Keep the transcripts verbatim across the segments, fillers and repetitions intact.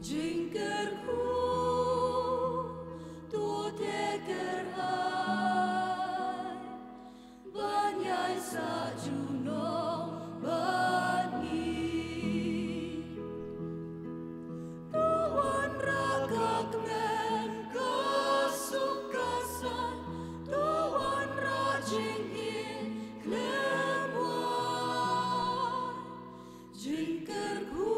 Jingkyrkhu, to te kyrhai, ban ïai sah junom bad ngi. To wanrah ka kmen ka suk ka saiñ, to wanrah jingim khlem wai. Jingkyrkhu,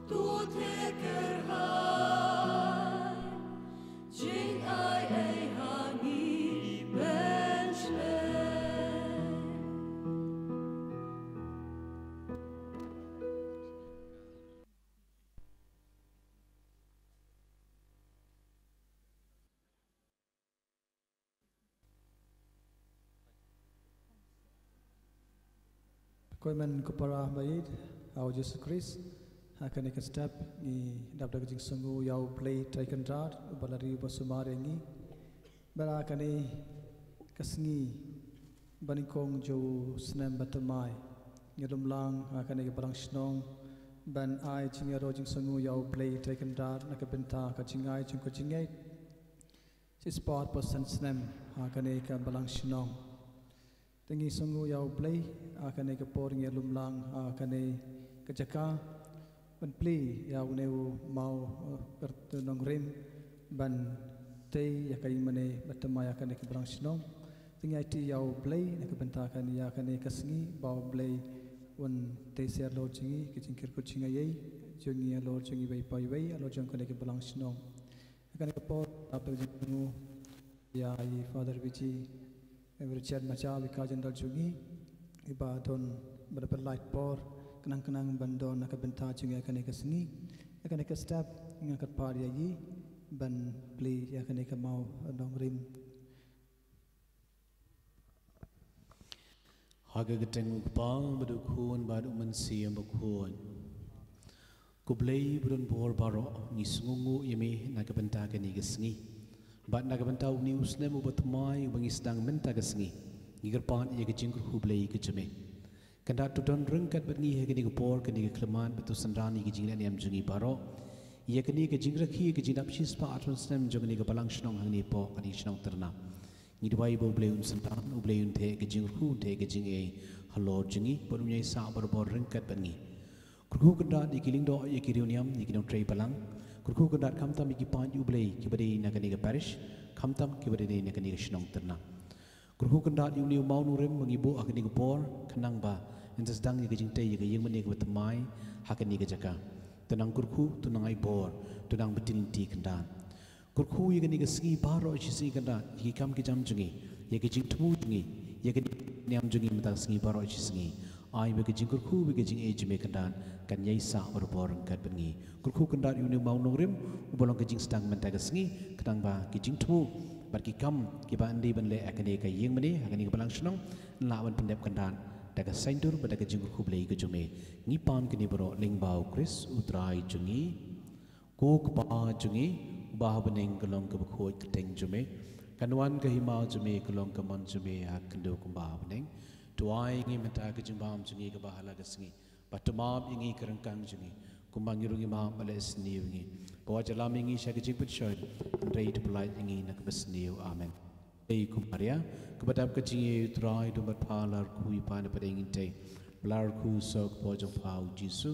to te kyrhai, jingai ei ha ngi pynshlei. Khublei ko para baieit ha u Jisu Khrist. Ha kane ka step ngi dap da ka jingsngew ïa u Blei Trai Kynrad uba la ri uba sumar ïa ngi. Bad ha kane ka sngi ba nyngkong jong u snem ba thymmai, ngi lumlang ha kane ka balang shnong ban ai jingïaroh jingsngew ïa u Blei Trai Kynrad na ka bynta ka jingai jong ka jingngeit shispah arphew san snem ha kane ka balang shnong. Te ngi sngew ïa u Blei ha kane ka por, ngi lumlang ha kane ka jaka ban plie ïa une u maw, eh, kyrteng nongrim ban tei ïa ka ïingmane ba thymmai ha kane ka balang shnong. Te ngi aiti ïa u Blei na ka bynta kane, ïa kane ka sngi, ba u Blei un tei sha halor jong ngi, ka jingkyrkhu jingaiei jong ngi halor jong ngi iwei pa iwei halor jong kane ka balang shnong. Ha kane ka por, ap da ka jingsngew ïa i Father Viji, i Richard Macha, Vicar General jong ngi, iba don, ba la pynlait por khnang khnang ban don na ka bynta jong ngi ha kane ka sngi. Ha kane ka step nga kyrpad ïa i ban plie ïa kane ka maw nongrim. Ha ka kyrteng u Kpa bad u Khun bad u Mynsiem Bakhuid. Ko Blei ba don bor baroh, ngi sngewnguh ïa me na ka bynta kane ka sngi. Bad na ka bynta une u snem uba thymmai uba ngi sdang mynta ka sngi, ngi kyrpad ïa ka jingkyrkhu Blei ka jong me. Kynrad, to don ryngkat bad ngi ha kane ka por, kane ka khyllipmat, bad to synran ïa ka jinglehniam jong ngi baroh ïa kane ka jingrakhe, ka jingdap shispah arphew san snem jong kane ka balang shnong hangne hapoh kane ka shnong Tyrnap. Ngi duwai ba u Blei un synran, u Blei un theh ka jingkyrkhu, un theh ka jingaiei halor jong ngi, bad un ïai sah barabor ryngkat bad ngi. Kyrkhu Kynrad ïa ki lyngdoh, ïa ki riewniam, ïa ki nongtrei balang. Kyrkhu Kynrad khamtam ïa ki paid u Blei kiba dei na kane ka parish, khamtam kiba dei na kane ka shnong Tyrnap. Kyrkhu Kynrad ïa une u maw nongrim ba ngi buh ha kane ka por, khnang ba yn sa sdang ïa ka jingtei ïa ka ïingmane kaba thymmai ha kane ka jaka. To nang kyrkhu, to nang ai bor, to nang btin lynti Kynrad. Kyrkhu ïa kane ka sngi baroh shi sngi Kynrad, ïa ki kam ki jam jong ngi, ïa ka jingthmu jong ngi, ïa ka niam jong ngi mynta ka sngi baroh shi sngi. Ai ba ka jingkyrkhu bad ka jingaiei jong me Kynrad kan ïai sah barabor ryngkat bad ngi. Kyrkhu Kynrad ïa une u maw nongrim uba long ka jingsdang mynta ka sngi, khnang ba ka jingthmu bad ki kam kiba yn dei ban leh ha kane ka ïingmane, ha kane ka balang shnong, yn lah ban pyndep Kynrad da ka saiñdur bad da ka jingkyrkhu Blei ka jong me. Ngi pan kane baroh lyngba u Khrist u Trai jong ngi. Ko Kpa jong ngi uba ha bneng, ka long kaba khuid ka kyrteng jong me. Kan wan ka hima jong me, ka long ka mon jong me ha ka khyndew kumba ha bneng. To ai ïa ngi mynta ka jingbam jong ngi kaba ha la ka sngi. Bad to map ïa ngi ki ryngkang jong ngi, kumba ngi ruh ngi map ba la isniew ïa ngi. Wat ïalam ïa ngi sha ka jingpynshoi, hynrei to pyllait ïa ngi na kaba sniew. Amen. Ei ko Maria, kaba dap ka jingaiei, u Trai u don bad pha, la kyrkhu ïa pha na pdeng ngi tei, bad la kyrkhu sa u kpa jong pha u Jisu.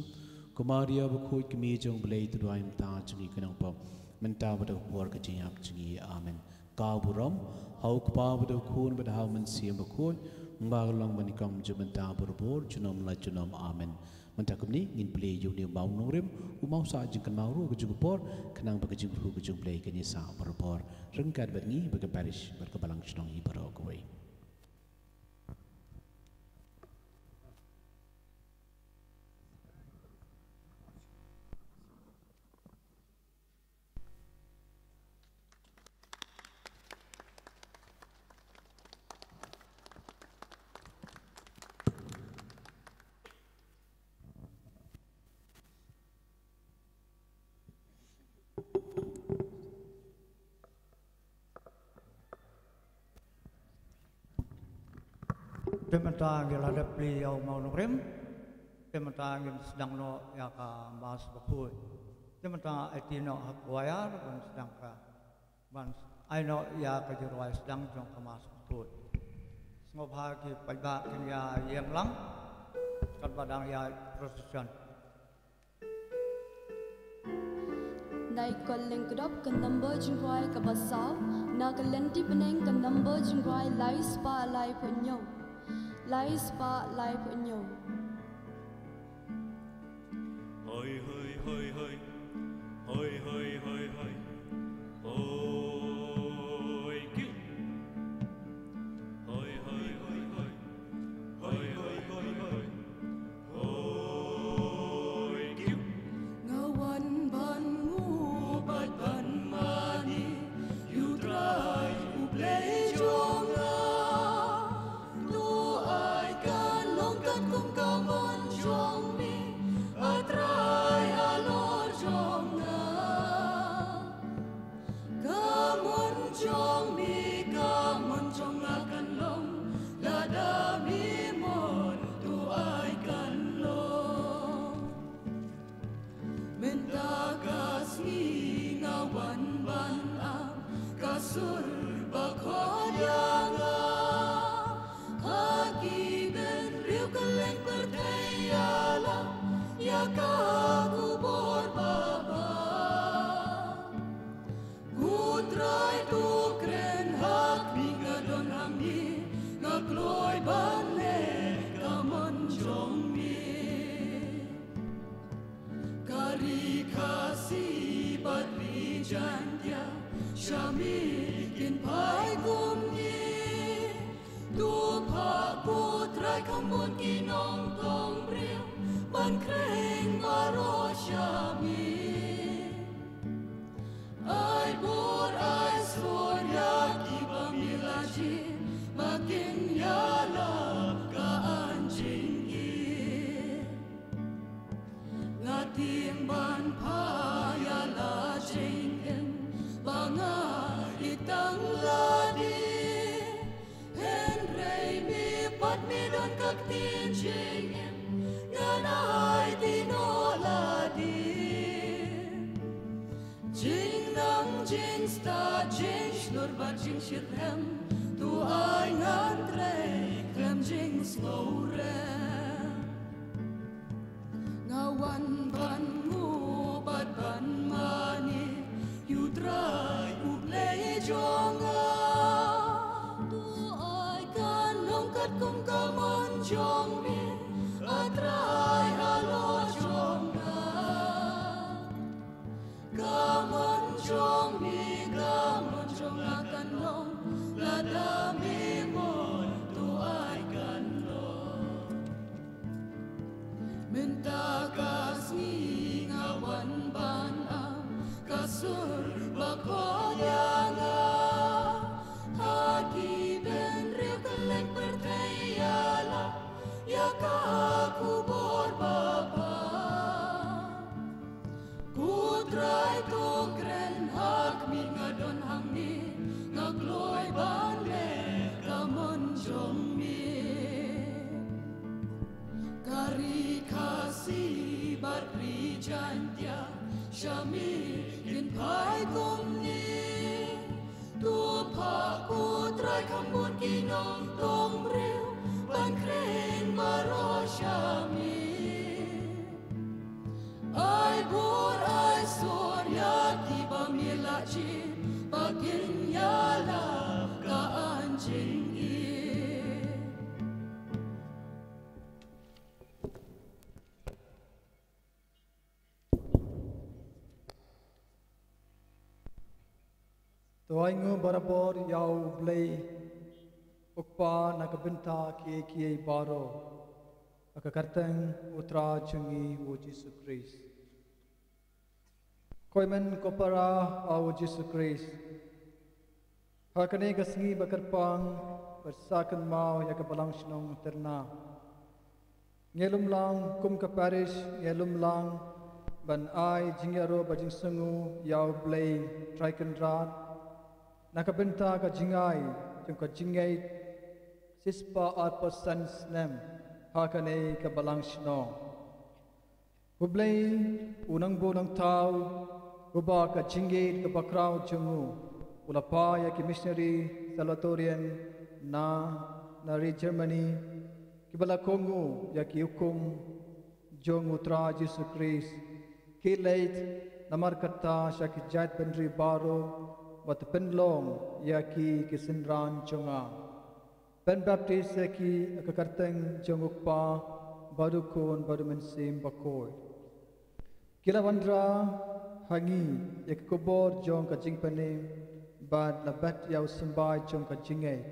Ko Maria bakhuid, ka Mei jong u Blei, to duwai ïa ngi mynta jong ngi ki nongpop, mynta bad ha ka por ka jingïap jong ngi. Amen. Ka burom ha u Kpa bad ha u Khun bad ha u Mynsiem Bakhuid, kumba ka long mynnyngkong, mynta, barabor, junom la junom. Amen. Mynta kumne ngin plie ïa une u maw nongrim, u maw sah jingkynmaw ruh ka jong ka por, khnang ba ka jingkyrkhu ka jong u Blei kan ïai sah barabor ryngkat bad ngi bad ka parish bad ka balang shnong hi baroh kawei. Te mynta ngi la dep plie ïa u maw nongrim. Te mynta ngin sdang noh ïa ka Mass Bakhuid. Te mynta aiti noh ha choir ban sdang ka, ban ai noh ïa ka jingrwai sdang jong ka Mass Bakhuid. Sngewbha ki paidbah kin ïa ïeng lang katba dang ïa procession. Dei ka lyngkdop ka number jingrwai kaba saw, na ka lynti bneng ka number jingrwai lai spah lai phew hynñiew. Lai spah lai phew hynñiew. Hoi, hoi, hoi, hoi. Hoi, hoi, hoi, hoi. Hoi, ki. Hoi, hoi, hoi, hoi. Hoi, hoi, hoi, hoi. Hoi, ki. Nga wan ban nguh bad ban mane ïa U Trai U Blei jong nga. To ai kan long katkum ka mon jong me, A Trai halor jong nga. Ka mon jong me, ka mon jong nga kan long, lada me mon to ai kan long. Mynta ka sngi nga wan ban ap ka sur ba khot ïa nga. Ha ki bynriew kylleng pyrthei ïalap ïa ka khubor babha. Ko Trai to kren ha khmih, nga don hangne, nga kloi ban leh ka mon jong me. Ka Ri Khasi bad Ri Jaintia sha me kin phai kumne. To phah ko Trai kham bun ki nongtongbriew ban kren baroh sha me. Ai bor ai sur ïa kiba me la jied ba kin ïalap ka aiñ jingim. Nga tieng ban phah ïa la jingim ba nga ïeit tang lade. Hynrei me pat me don ka ktien jingim, ngan aiti noh lade. Jingnang jingstad jingshlur bad jingshitrhem, to ai ngan trei khlem jingsngewrem. Nga wan ban nguh bad ban mane ïa U Trai U Blei jong nga. To ai kan long katkum ka mon jong me, A Trai halor jong nga. Ka mon jong me, ka mon jong nga kan long, lada me mon to ai kan long. Mynta ka sngi nga wan ban ap ka sur ba khot ïa nga. Ha ki bynriew kylleng pyrthei ïalap ïa ka khubor babha. Ko Trai to kren ha khmih, nga don hangne, nga kloi ban leh ka mon jong me. Ka Ri Khasi bad Ri Jaintia sha me kin phai kumne. To phah ko Trai kham bun ki nongtongbriew ban kren baroh sha me. Ai bor ai sur ïa kiba me la jied ba kin ïalap ka aiñ jingim. To ai nguh barabor ïa U Blei U Kpa na ka bynta kiei kiei baroh, ha ka kyrteng U Trai jong ngi U Jisu Khrist. Ko hynmen ko para ha U Jisu Khrist, ha kane ka sngi ba kyrpang, ba sa kynmaw ïa ka Balang Shnong Tyrna, ngi lum lang kum ka parish, ngi lum lang ban ai jingïaroh bad jingsngew ïa U Blei Trai Kynrad na ka bynta ka jingai jong ka jingngeit shispah arphew san snem ha kane ka Balang Shnong. U Blei u nongbud nongthaw, uba ka jingngeit kaba khraw jong u u la pha ïa ki missionary Salvatorian na, na ri Germany, kiba la kohnguh ïa ki hukum jong U Trai Jisu Khrist, ki leit namar kata sha ki jaitbynriew baroh, bad pynlong ïa ki ki synran jong nga. Pynbaptis ïa ki ha ka kyrteng jong U Kpa, bad U Khun, bad U Mynsiem Bakhuid. Ki la wanrah ha ngi ïa ka khubor jong ka jingpynim, bad la bat ïa u symbai jong ka jingngeit.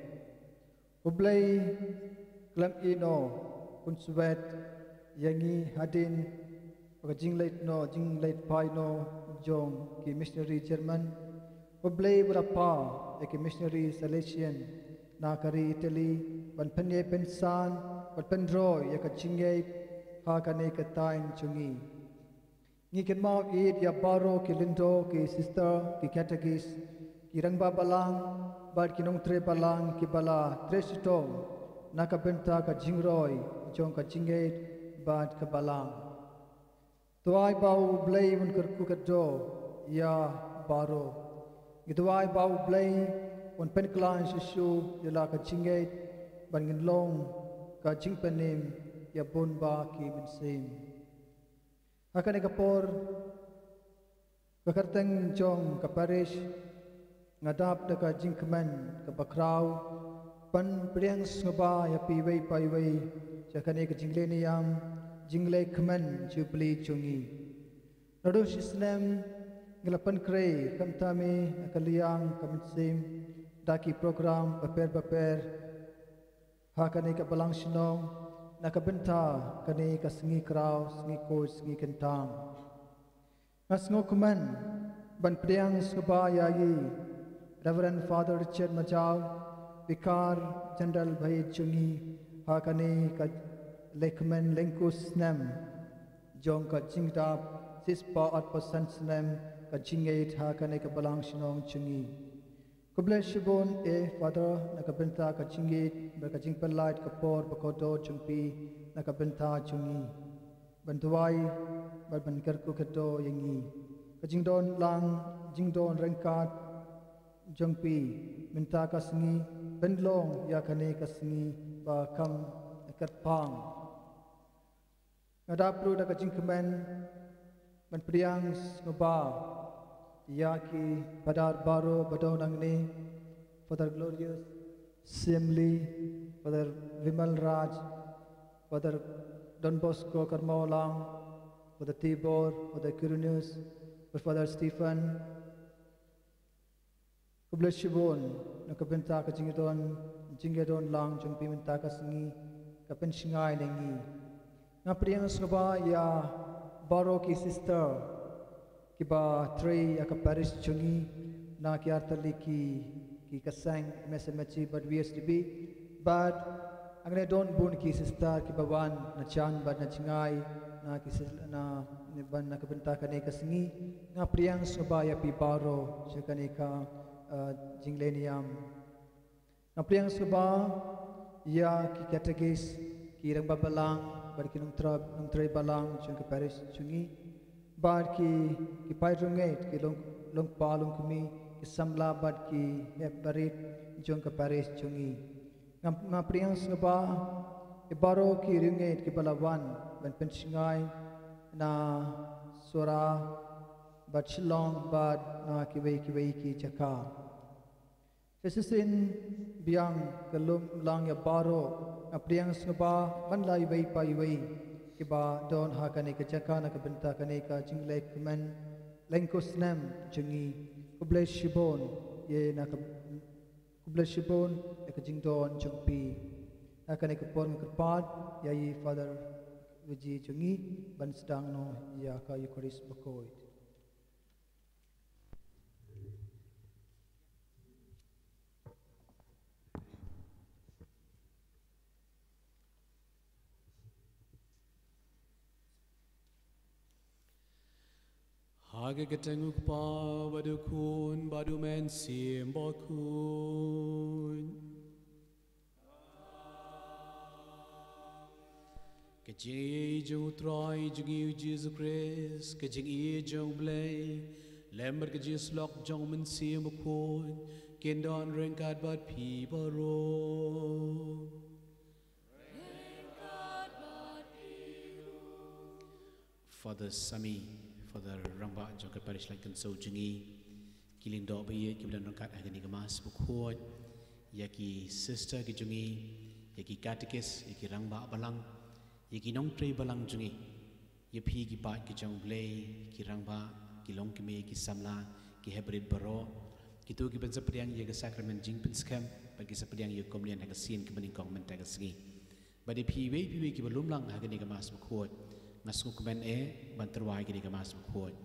U Blei khlem ïehnoh, un sumar ïa ngi hadien ka jingleit noh, jingleit phai noh jong ki missionary German. U Blei u la pha ïa ki missionary Salesian na ka ri Italy, ban pynïaid pynsan, ban pynroi ïa ka jingngeit ha kane ka thaiñ jong ngi. Ngi kynmaw ïa baroh ki lyngdoh, ki sister, ki katekis, ki rangbah balang, bad ki nongtrei balang kiba la trei shitom na ka bynta ka jingroi jong ka jingngeit bad ka balang. Duwai ba U Blei un kyrkhu kyrdoh ïa baroh. Ngi duwai ba U Blei un pynkhlaiñ shisha ïa la ka jingngeit, ban ngin long ka jingpynim ïa bun bah ki mynsiem. Ha kane ka por, ka kyrteng jong ka parish, nga dap da ka jingkmen kaba khraw ban pdiang sngewbha ïa phi iwei pa iwei sha kane ka jingleh niam, jingleh kmen Jubilee jong ngi. Naduh shi snem ngi la pynkhreh khamtam ha ka liang ka mynsiem da ki program bapher bapher ha kane ka balang shnong, na ka bynta kane ka sngi khraw, sngi khuid, sngi kyntang. Nga sngewkmen ban pdiang sngewbha ïa i Reverend Father Richard Majaw, Vicar General bad jong ngi, ha kane ka lehkmen lyngkhuh snem jong ka jingdap shispah arphew san snem ka jingngeit ha kane ka balang shnong jong ngi. Khublei shibun, eh, Father, na ka bynta ka jingngeit bad ka jingpynlait ka por bakordor jong phi na ka bynta jong ngi, ban duwai bad ban kyrkhu kyrdoh ïa ngi. Ka jingdon lang, jingdon ryngkat jong phi mynta ka sngi, pynlong ïa kane ka sngi ba kham kyrpang. Nga dap ruh da ka jingkmen ban pdiang sngewbha ïa ki padar baroh ba don hangne, Father Glorious Siemli, Father Vimal Raj, Father Don Bosco Karmawlang, Father Tibor, Father Quirinius, Father Stephen. Khublei shibun na ka bynta ka jingdon, jingdon lang jong phi mynta ka sngi, ka pynshngaiñ ïa ngi. Nga pdiang sngewbha ïa baroh ki sister kiba trei ha ka parish jong ngi, na ki artylli ki, ki ka seng M S M H E bad V S D B, bad hangne don bun ki sister kiba wan na jan bad na jngai, na ki sis-, na, na ban na ka bynta kane ka sngi. Nga pdiang sngewbha ïa phi baroh sha kane ka, eh, jingleh niam. Nga pdiang sngewbha ïa ki katekis, ki rangbah balang bad ki nongtra-, nongtrei balang jong ka parish jong ngi, bad ki, ki paid riewngeit, ki long, longkpa longkmie, ki samla bad ki hep barit jong ka parish jong ngi. Nga, nga pdiang sngewbha ïa baroh ki riewngeit kiba la wan ban pynshngaiñ na Sohra bad Shillong bad na kiwei kiwei ki jaka. Sa shisien biang ka lum lang ïa baroh, nga pdiang sngewbha man la iwei pa iwei kiba don ha kane ka jaka na ka bynta kane ka jingleh kmen lyngkhuh snem jong ngi. Khublei shibun ïa na ka, khublei shibun ïa ka jingdon jong phi. Ha kane ka por nga kyrpad ïa i Father Viji jong ngi ban sdang noh ïa ka Eucharist bakhuid. Ha ka kyrteng U Kpa bad U Khun bad U Mynsiem Bakhuid. Ka jingïeit jong u Trai jong ngi u Jisu Khrist, ka jingïeit jong u Blei, lem bad ka jingïasyllok jong u Mynsiem Bakhuid, kin don ryngkat bad phi baroh. Father Sami, Father Rangbah jong ka parish Laitkynsew jong ngi, ki lyngdoh ba ïeit kiba don ryngkat ha kane ka Mass Bakhuid, ïa ki sister ki jong ngi, ïa ki katekis, ïa ki rangbah balang, ïa ki nongtrei balang jong ngi, ïa phi ki paid ki jong u Blei, ki rangbah, ki longkmie, ki samla, ki heprit baroh, kito kiban sa pdiang ïa ka sakramen jingpynskhem, bad ki sa pdiang ïa ka komunion ha ka sien kaba nyngkong mynta ka sngi. Bad ïa phi iwei pa iwei kiba lum lang ha kane ka Mass Bakhuid, nga sngewkmen eh ban tyrwa ïa kane ka Mass Bakhuid.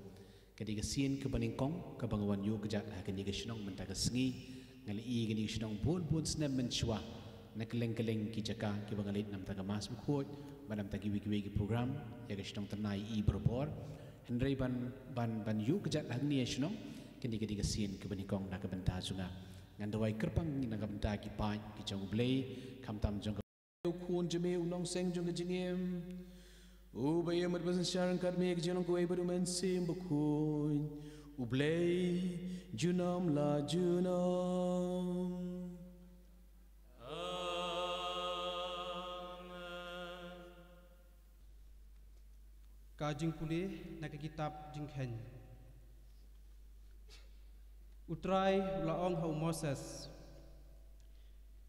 Ka dei ka sien kaba nyngkong kaba nga wan ïuh kjat ha kane ka shnong mynta ka sngi. Nga la ïoh ïa kane ka shnong bun bun snem mynshuwa, na kylleng kylleng ki jaka kiba nga leit na bynta ka Mass Bakhuid bad na bynta kiwei kiwei ki program, ïa ka shnong Tyrnai i barabor. Hynrei ban, ban, ban ïuh kjat hangne ha shnong, kane ka dei ka sien kaba nyngkong na ka bynta jong nga. Ngan duwai kyrpang na ka bynta ki paid ki jong u Blei, khamtam jong ka u Khun jong me, u Nongseng jong ka jingim, uba ïa mut ba synshar ryngkat me ha ka jinglong kawei bad u Mynsiem Bakhuid, u Blei junom la junom. Amen. Ka jingpule na ka kitab Jingkheiñ. U Trai u la ong ha u Moses,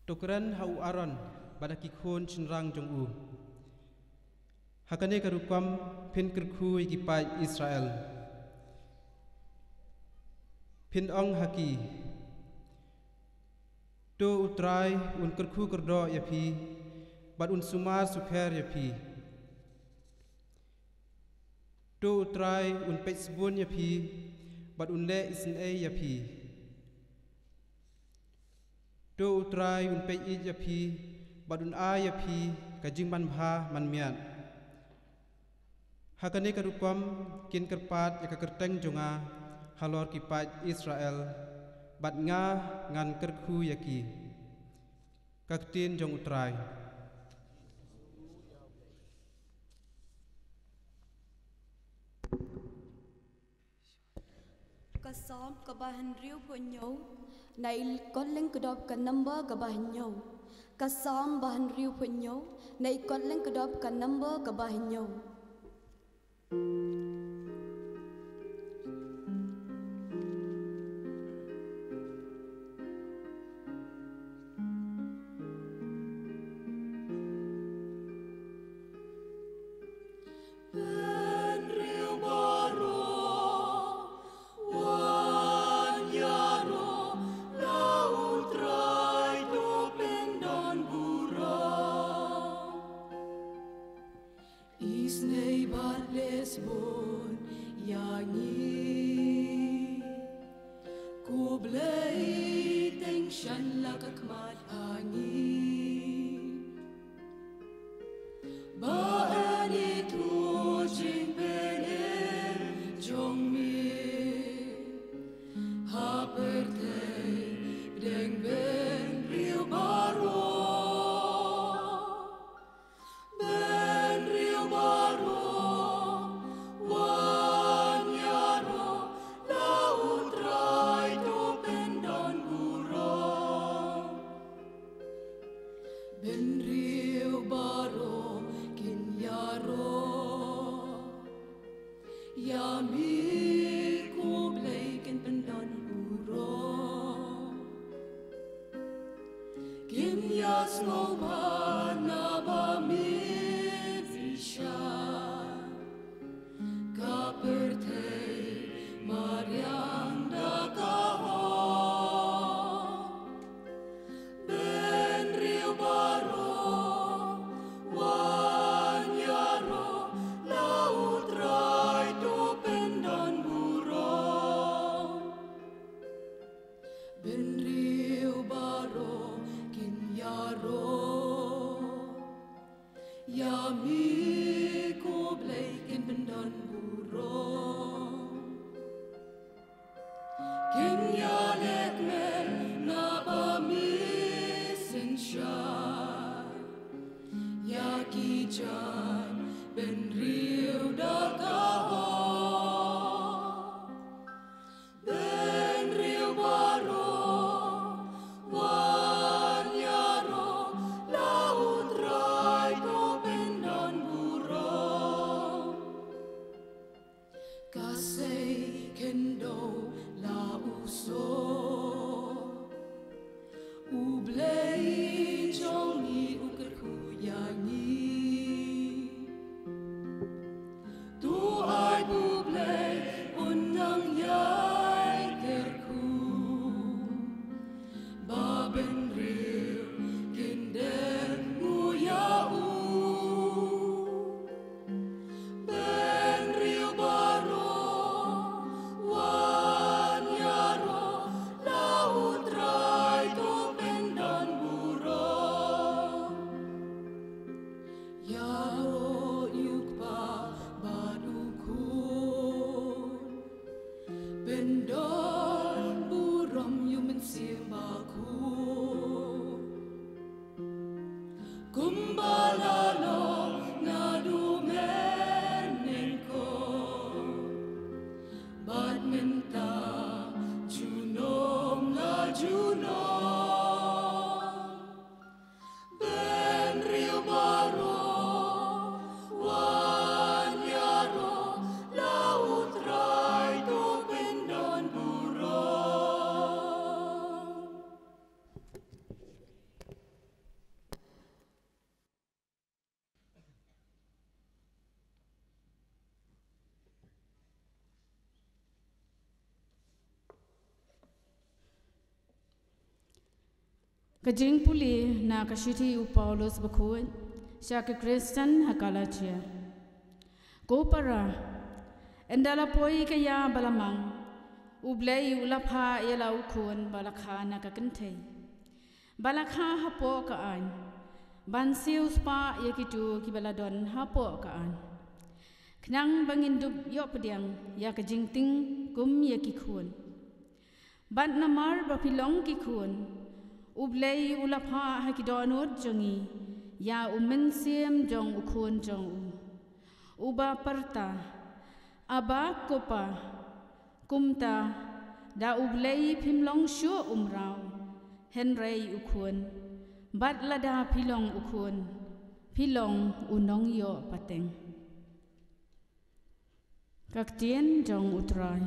to kren ha u Aaron bad ha ki khun shynrang jong u. Ha kane ka rukom phin kyrkhu ïa ki paid Israel. Phin ong ha ki, to u Trai un kyrkhu kyrdoh ïa phi, bad un sumar sukher ïa phi. To u Trai un peit sbun ïa phi, bad un leh isynei ïa phi. To u Trai un peit ïeit ïa phi, bad un ai ïa phi ka jingmanbha manmiat. Ha kane ka rukom kin kyrpad ïa ka kyrteng jong nga halor ki paid Israel, bad nga ngan kyrkhu ïa ki. Ka ktien jong u Trai. Ka Salm kaba hynriew phew hynñiew, na i kot lyngkdop ka number kaba hynñiew. Ka Salm ba hynriew phew hynñiew, na i kot lyngkdop ka number kaba hynñiew. Bynriew baroh, wan ïaroh, la u Trai to pyndon burom. Isynei bad leh sbun ïa ngi. Ko Blei, tyngshaiñ la ka khmat ha ngi. Ba yn ithuh jingpynim jong me ha pyrthei pdeng bynriew baroh. Bynriew baroh, wan ïaroh, la u Trai to pyndon burom. Bynriew baroh kin ïaroh ïa me, ko Blei, kin pyndon burom. Kin ïasngewbha naba me bishar. Ka pyrthei mariang da ka hok. Bynriew baroh, wan ïaroh, la u Trai to pyndon burom. Bynriew baroh kin ïaroh Ka sei khyndew la u soh. U Blei jong ngi u kyrkhu ïa ngi. To ai ba U Blei un nang ïai kyrkhu. Ba bynriew kin dem nguh ïa u. Bynriew baroh wan ïaroh, la U Trai to pyndonburom. Ïaroh ïa u Kpa bad u Khun. Pyndonburom ïa U Mynsiem Bakhuid. Kumba la long naduh mynnyngkong, bad mynta junom la junom. Bynriew baroh wan ïaroh, la U Trai to pyndonburom. Ka jingpule na ka shithi u Paulus bakhuid sha ki Khristan ha Galatia. Ko para, ynda la poi ka ïa ba la mang, U Blei u la phah ïa la u khun ba la kha na ka kynthei, ba la kha hapoh ka aiñ, ban siew spah ïa kito kiba la don hapoh ka aiñ, khnang ba ngin dup ïoh pdiang ïa ka jingtieng kum ïa ki khun. Bad namar ba phi long ki khun, U Blei u la phah ha ki dohnud jong ngi ïa U Mynsiem jong u Khun jong u, uba pyrta, Abba, ko Pa. Kumta, da U Blei phim long shuh u mraw, hynrei u khun. Bad lada phi long u khun, phi long u nongïoh pateng. Ka ktien jong U Trai.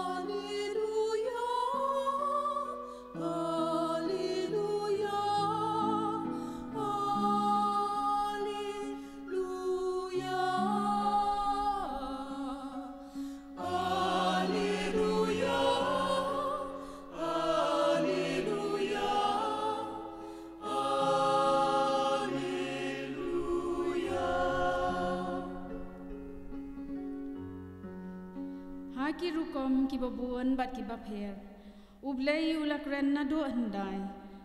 Alleluia, alleluia, alleluia. Alleluia, alleluia, alleluia. Ha ki rukom kiba bun bad kiba pher, U Blei u la kren naduh hyndai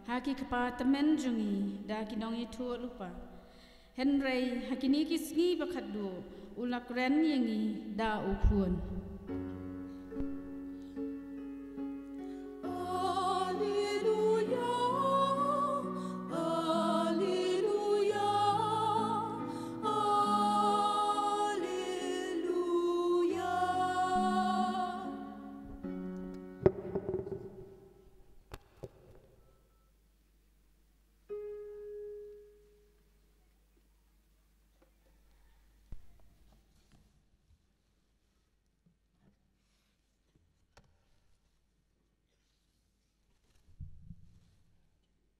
ha ki kpa tymmen jong ngi da ki nongïathuhlypa. Hynrei ha kine ki sngi ba khatduh u la kren ïa ngi da u Khun. Alleluia, alleluia, alleluia.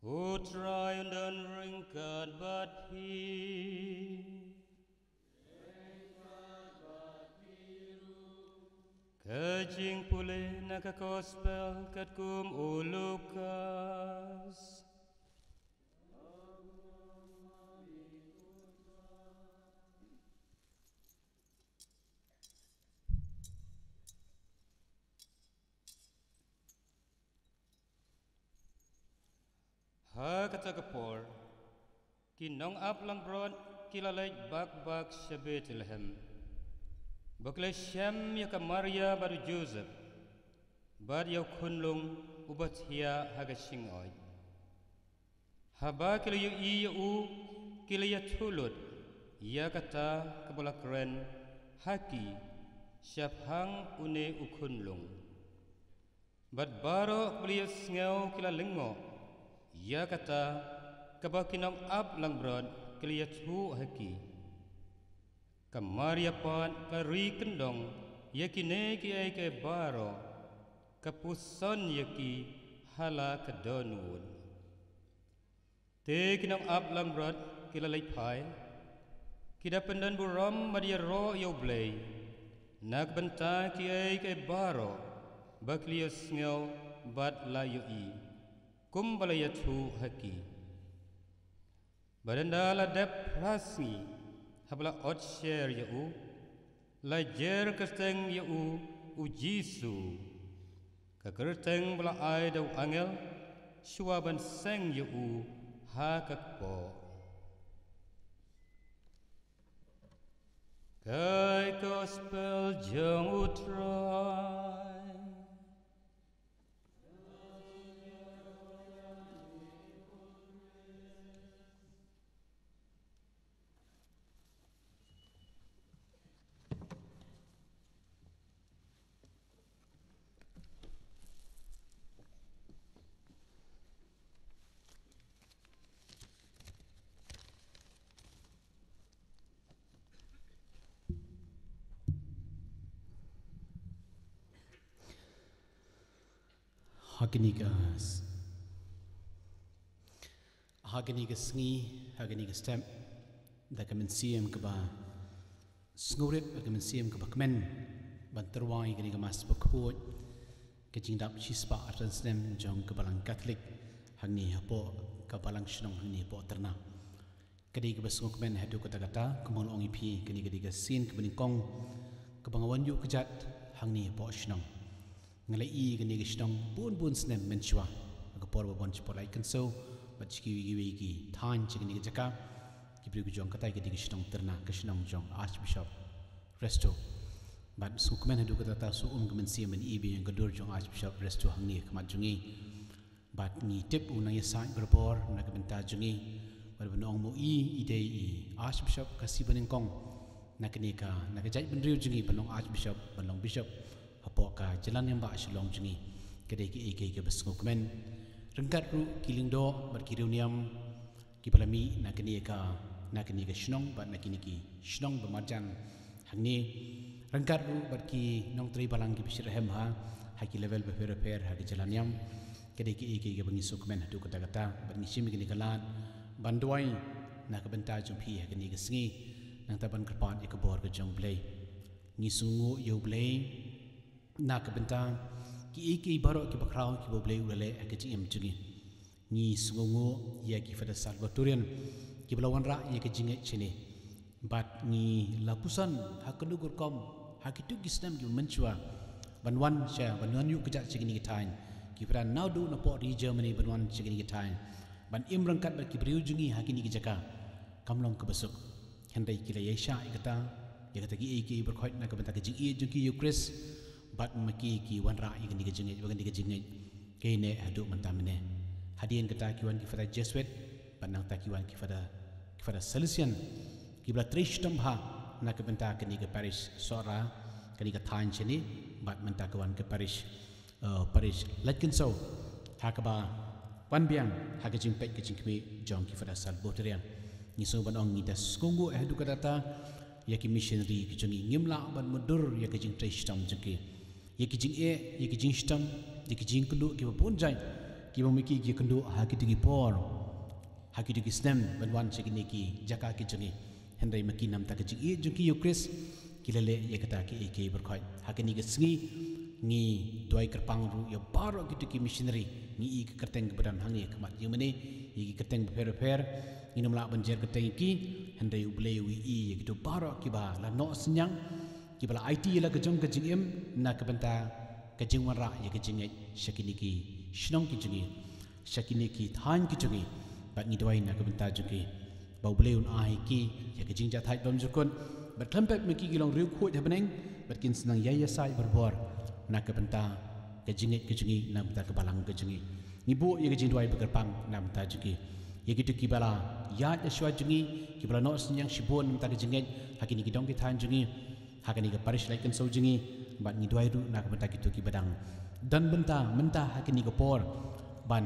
U Trai un don ryngkat bad phi. Ka jingpule na ka Gospel katkum u Lukas. Ha kata ka por, ki nongap langbrot ki la leit bak bak sha Bethlehem, ba ki la shem ïa ka Maria bad u Joseph, bad ïa u khunlung uba thiah ha ka shyngkhuid. Haba ki la ïohi ïa u, ki la ïathuh lut ïa kata kaba la kren ha ki shaphang une u khunlung. Bad baroh kiba la ïohsngew ki la lyngngoh ïa kata kaba ki nongap langbrot ki la ïathuh ha ki. Ka Maria pat ka ri kyndong ïa kine kiei kiei baroh, ka puson ïa ki ha la ka dohnud. Te ki nongap langbrot ki la leit phai, ki da pyndonburom bad ïaroh ïa U Blei na ka bynta kiei kiei baroh ba ki la ïohsngew bad la ïohi, kumba la ïathuh ha ki. Bad ynda la dep phra sngi haba la ot sher ïa u, la jer kyrteng ïa u, U Jisu, ka kyrteng ba la ai da u angel shuwa ban seng ïa u ha ka kpoh. Ka Gospel jong U Trai. Ha kane ka s-, ha kane ka sngi, ha kane ka step, da ka mynsiem kaba sngewrit, da ka mynsiem kaba kmen, ban tyrwa ïa kane ka Mass bakhuid, ka jingdap shispah arphew san snem jong ka Balang Katholik hangne hapoh ka Balang Shnong hangne hapoh Tyrna. Ka dei kaba sngewkmen haduh katta katta, kumba nga la ong ïa phi, kane ka dei ka sien kaba nyngkong kaba nga wan ïuh kjat hangne hapoh shnong. Nga la ïohi ïa kane ka shnong bun bun snem mynshuwa, ha ka por ba wan shapoh Laitkynsew bad sha kiwei kiwei ki thaiñ sha kane ka jaka. Ki briew ki ong katai ka dei ka shnong Tyrna, ka shnong jong Archbishop Resto. Bad sngewkmen haduh katta katta, shu um ka mynsiem ban ïohi ïa ka dur jong Archbishop Resto hangne ha khmat jong ngi. Bad ngi tip u nang ïasaid barabor na ka bynta jong ngi. Bad ban ong mo i, i dei i Archbishop Khasi banyngkong na kane ka, na ka jaitbynriew jong ngi, ban long Archbishop, ban long Bishop hapoh ka jylla niam bah Shillong jong ngi. Ka dei kaei kaei kaba sngewkmen. Ryngkat ruh ki lyngdoh bad ki riewniam kiba la mih na kane ka, na kane ka shnong bad na kine ki shnong ba marjan hangne, ryngkat ruh bad ki nongtrei balang kiba shyrkhei ha, ha ki level bapher bapher ha ka jylla niam. Ka dei kaei kaei kaba ngi sngewkmen haduh katta katta, bad ngi shim ïa kane ka lad ban duwai na ka bynta jong phi ha kane ka sngi, nangta ban kyrpad ïa ka bor ka jong U Blei. Ngi sngewnguh ïa U Blei na ka bynta kiei kiei baroh kiba khraw kiba U Blei u la leh ha ka jingim jong ngi. Ngi sngewnguh ïa ki Father Salvatorian kiba la wanrah ïa ka jingngeit shane. Bad ngi la puson ha kano ka rukom ha kito ki snem kiba mynshuwa ban wan sha, ban wan ïuh kjat sha kine ki thaiñ. Ki Father naduh napoh ri Germany ban wan sha kine ki thaiñ, ban im ryngkat bad ki briew jong ngi ha kine ki jaka. Kam long kaba suk. Hynrei ki la ïaishah ïa kata, ïa kata kiei kiei baroh na ka bynta ka jingïeit jong ki ïa U Khrist. Bad ma ki ki wanrah ïa kane ka jingngeit, bad kane ka jingngeit ka ïaineh haduh mynta mynne. Hadien kata ki wan ki Father Jesuit, bad nangta ki wan ki Father, ki Father Salesian, kiba la trei shitom bha na ka bynta kane ka parish Sohra, kane ka thaiñ shane, bad mynta ka wan ka parish, eh, parish Laitkynsew, ha kaba wan biang ha ka jingpeit ka jingkhmih jong ki Father Salvatorian. Ngi sngew ban ong ngi da sngewnguh haduh katta katta ïa ki missionary ki jong ngi, ngim lah ban mutdur ïa ka jingtrei shitom jong ki. Ïa ki jingeh, ïa ki jingshitom, ïa ki jingkynduh kiba bun jait kiba ma ki ki kynduh ha kito ki por, ha kito ki snem ban wan sha kine ki jaka ki jong ngi. Hynrei ma ki namar ka jingïeit jong ki ïa U Khrist, ki la leh ïa kata kiei kiei baroh. Ha kane ka sngi ngi duwai kyrpang ruh ïa baroh kito ki missionary, ngi ïohi ka kyrteng kaba don hangne ha khmat jingmane, ïa ki kyrteng bapher bapher, ngim lah ban jer kyrteng ïa ki, hynrei U Blei u ïohi ïa kito baroh kiba la noh synñiang, kiba la aiti ïa la ka jong ka jingim na ka bynta ka jingwanrah ïa ka jingngeit sha kine ki shnong ki jong ngi, sha kine ki thaiñ ki jong ngi. Bad ngi duwai na ka bynta jong ki ba U Blei un ai ïa ki ïa ka jingjahthait bymjukut, bad khlem pep ma ki ki long riewkhuid ha bneng, bad kin sa nang ïai ïasaid barabor na ka bynta ka jingngeit ka jong ngi, na ka bynta ka balang ka jong ngi. Ngi buh ïa ka jingduwai ba kyrpang na ka bynta jong ki. Ïa kito kiba la ïaid shuwa jong ngi, kiba la noh synñiang shibun na ka bynta ka jingngeit ha kine ki dong ki thaiñ jong ngi, ha kane ka parish Laitkynsew jong ngi, bad ngi duwai ruh na ka bynta kito kiba dang don bynta mynta ha kane ka por ban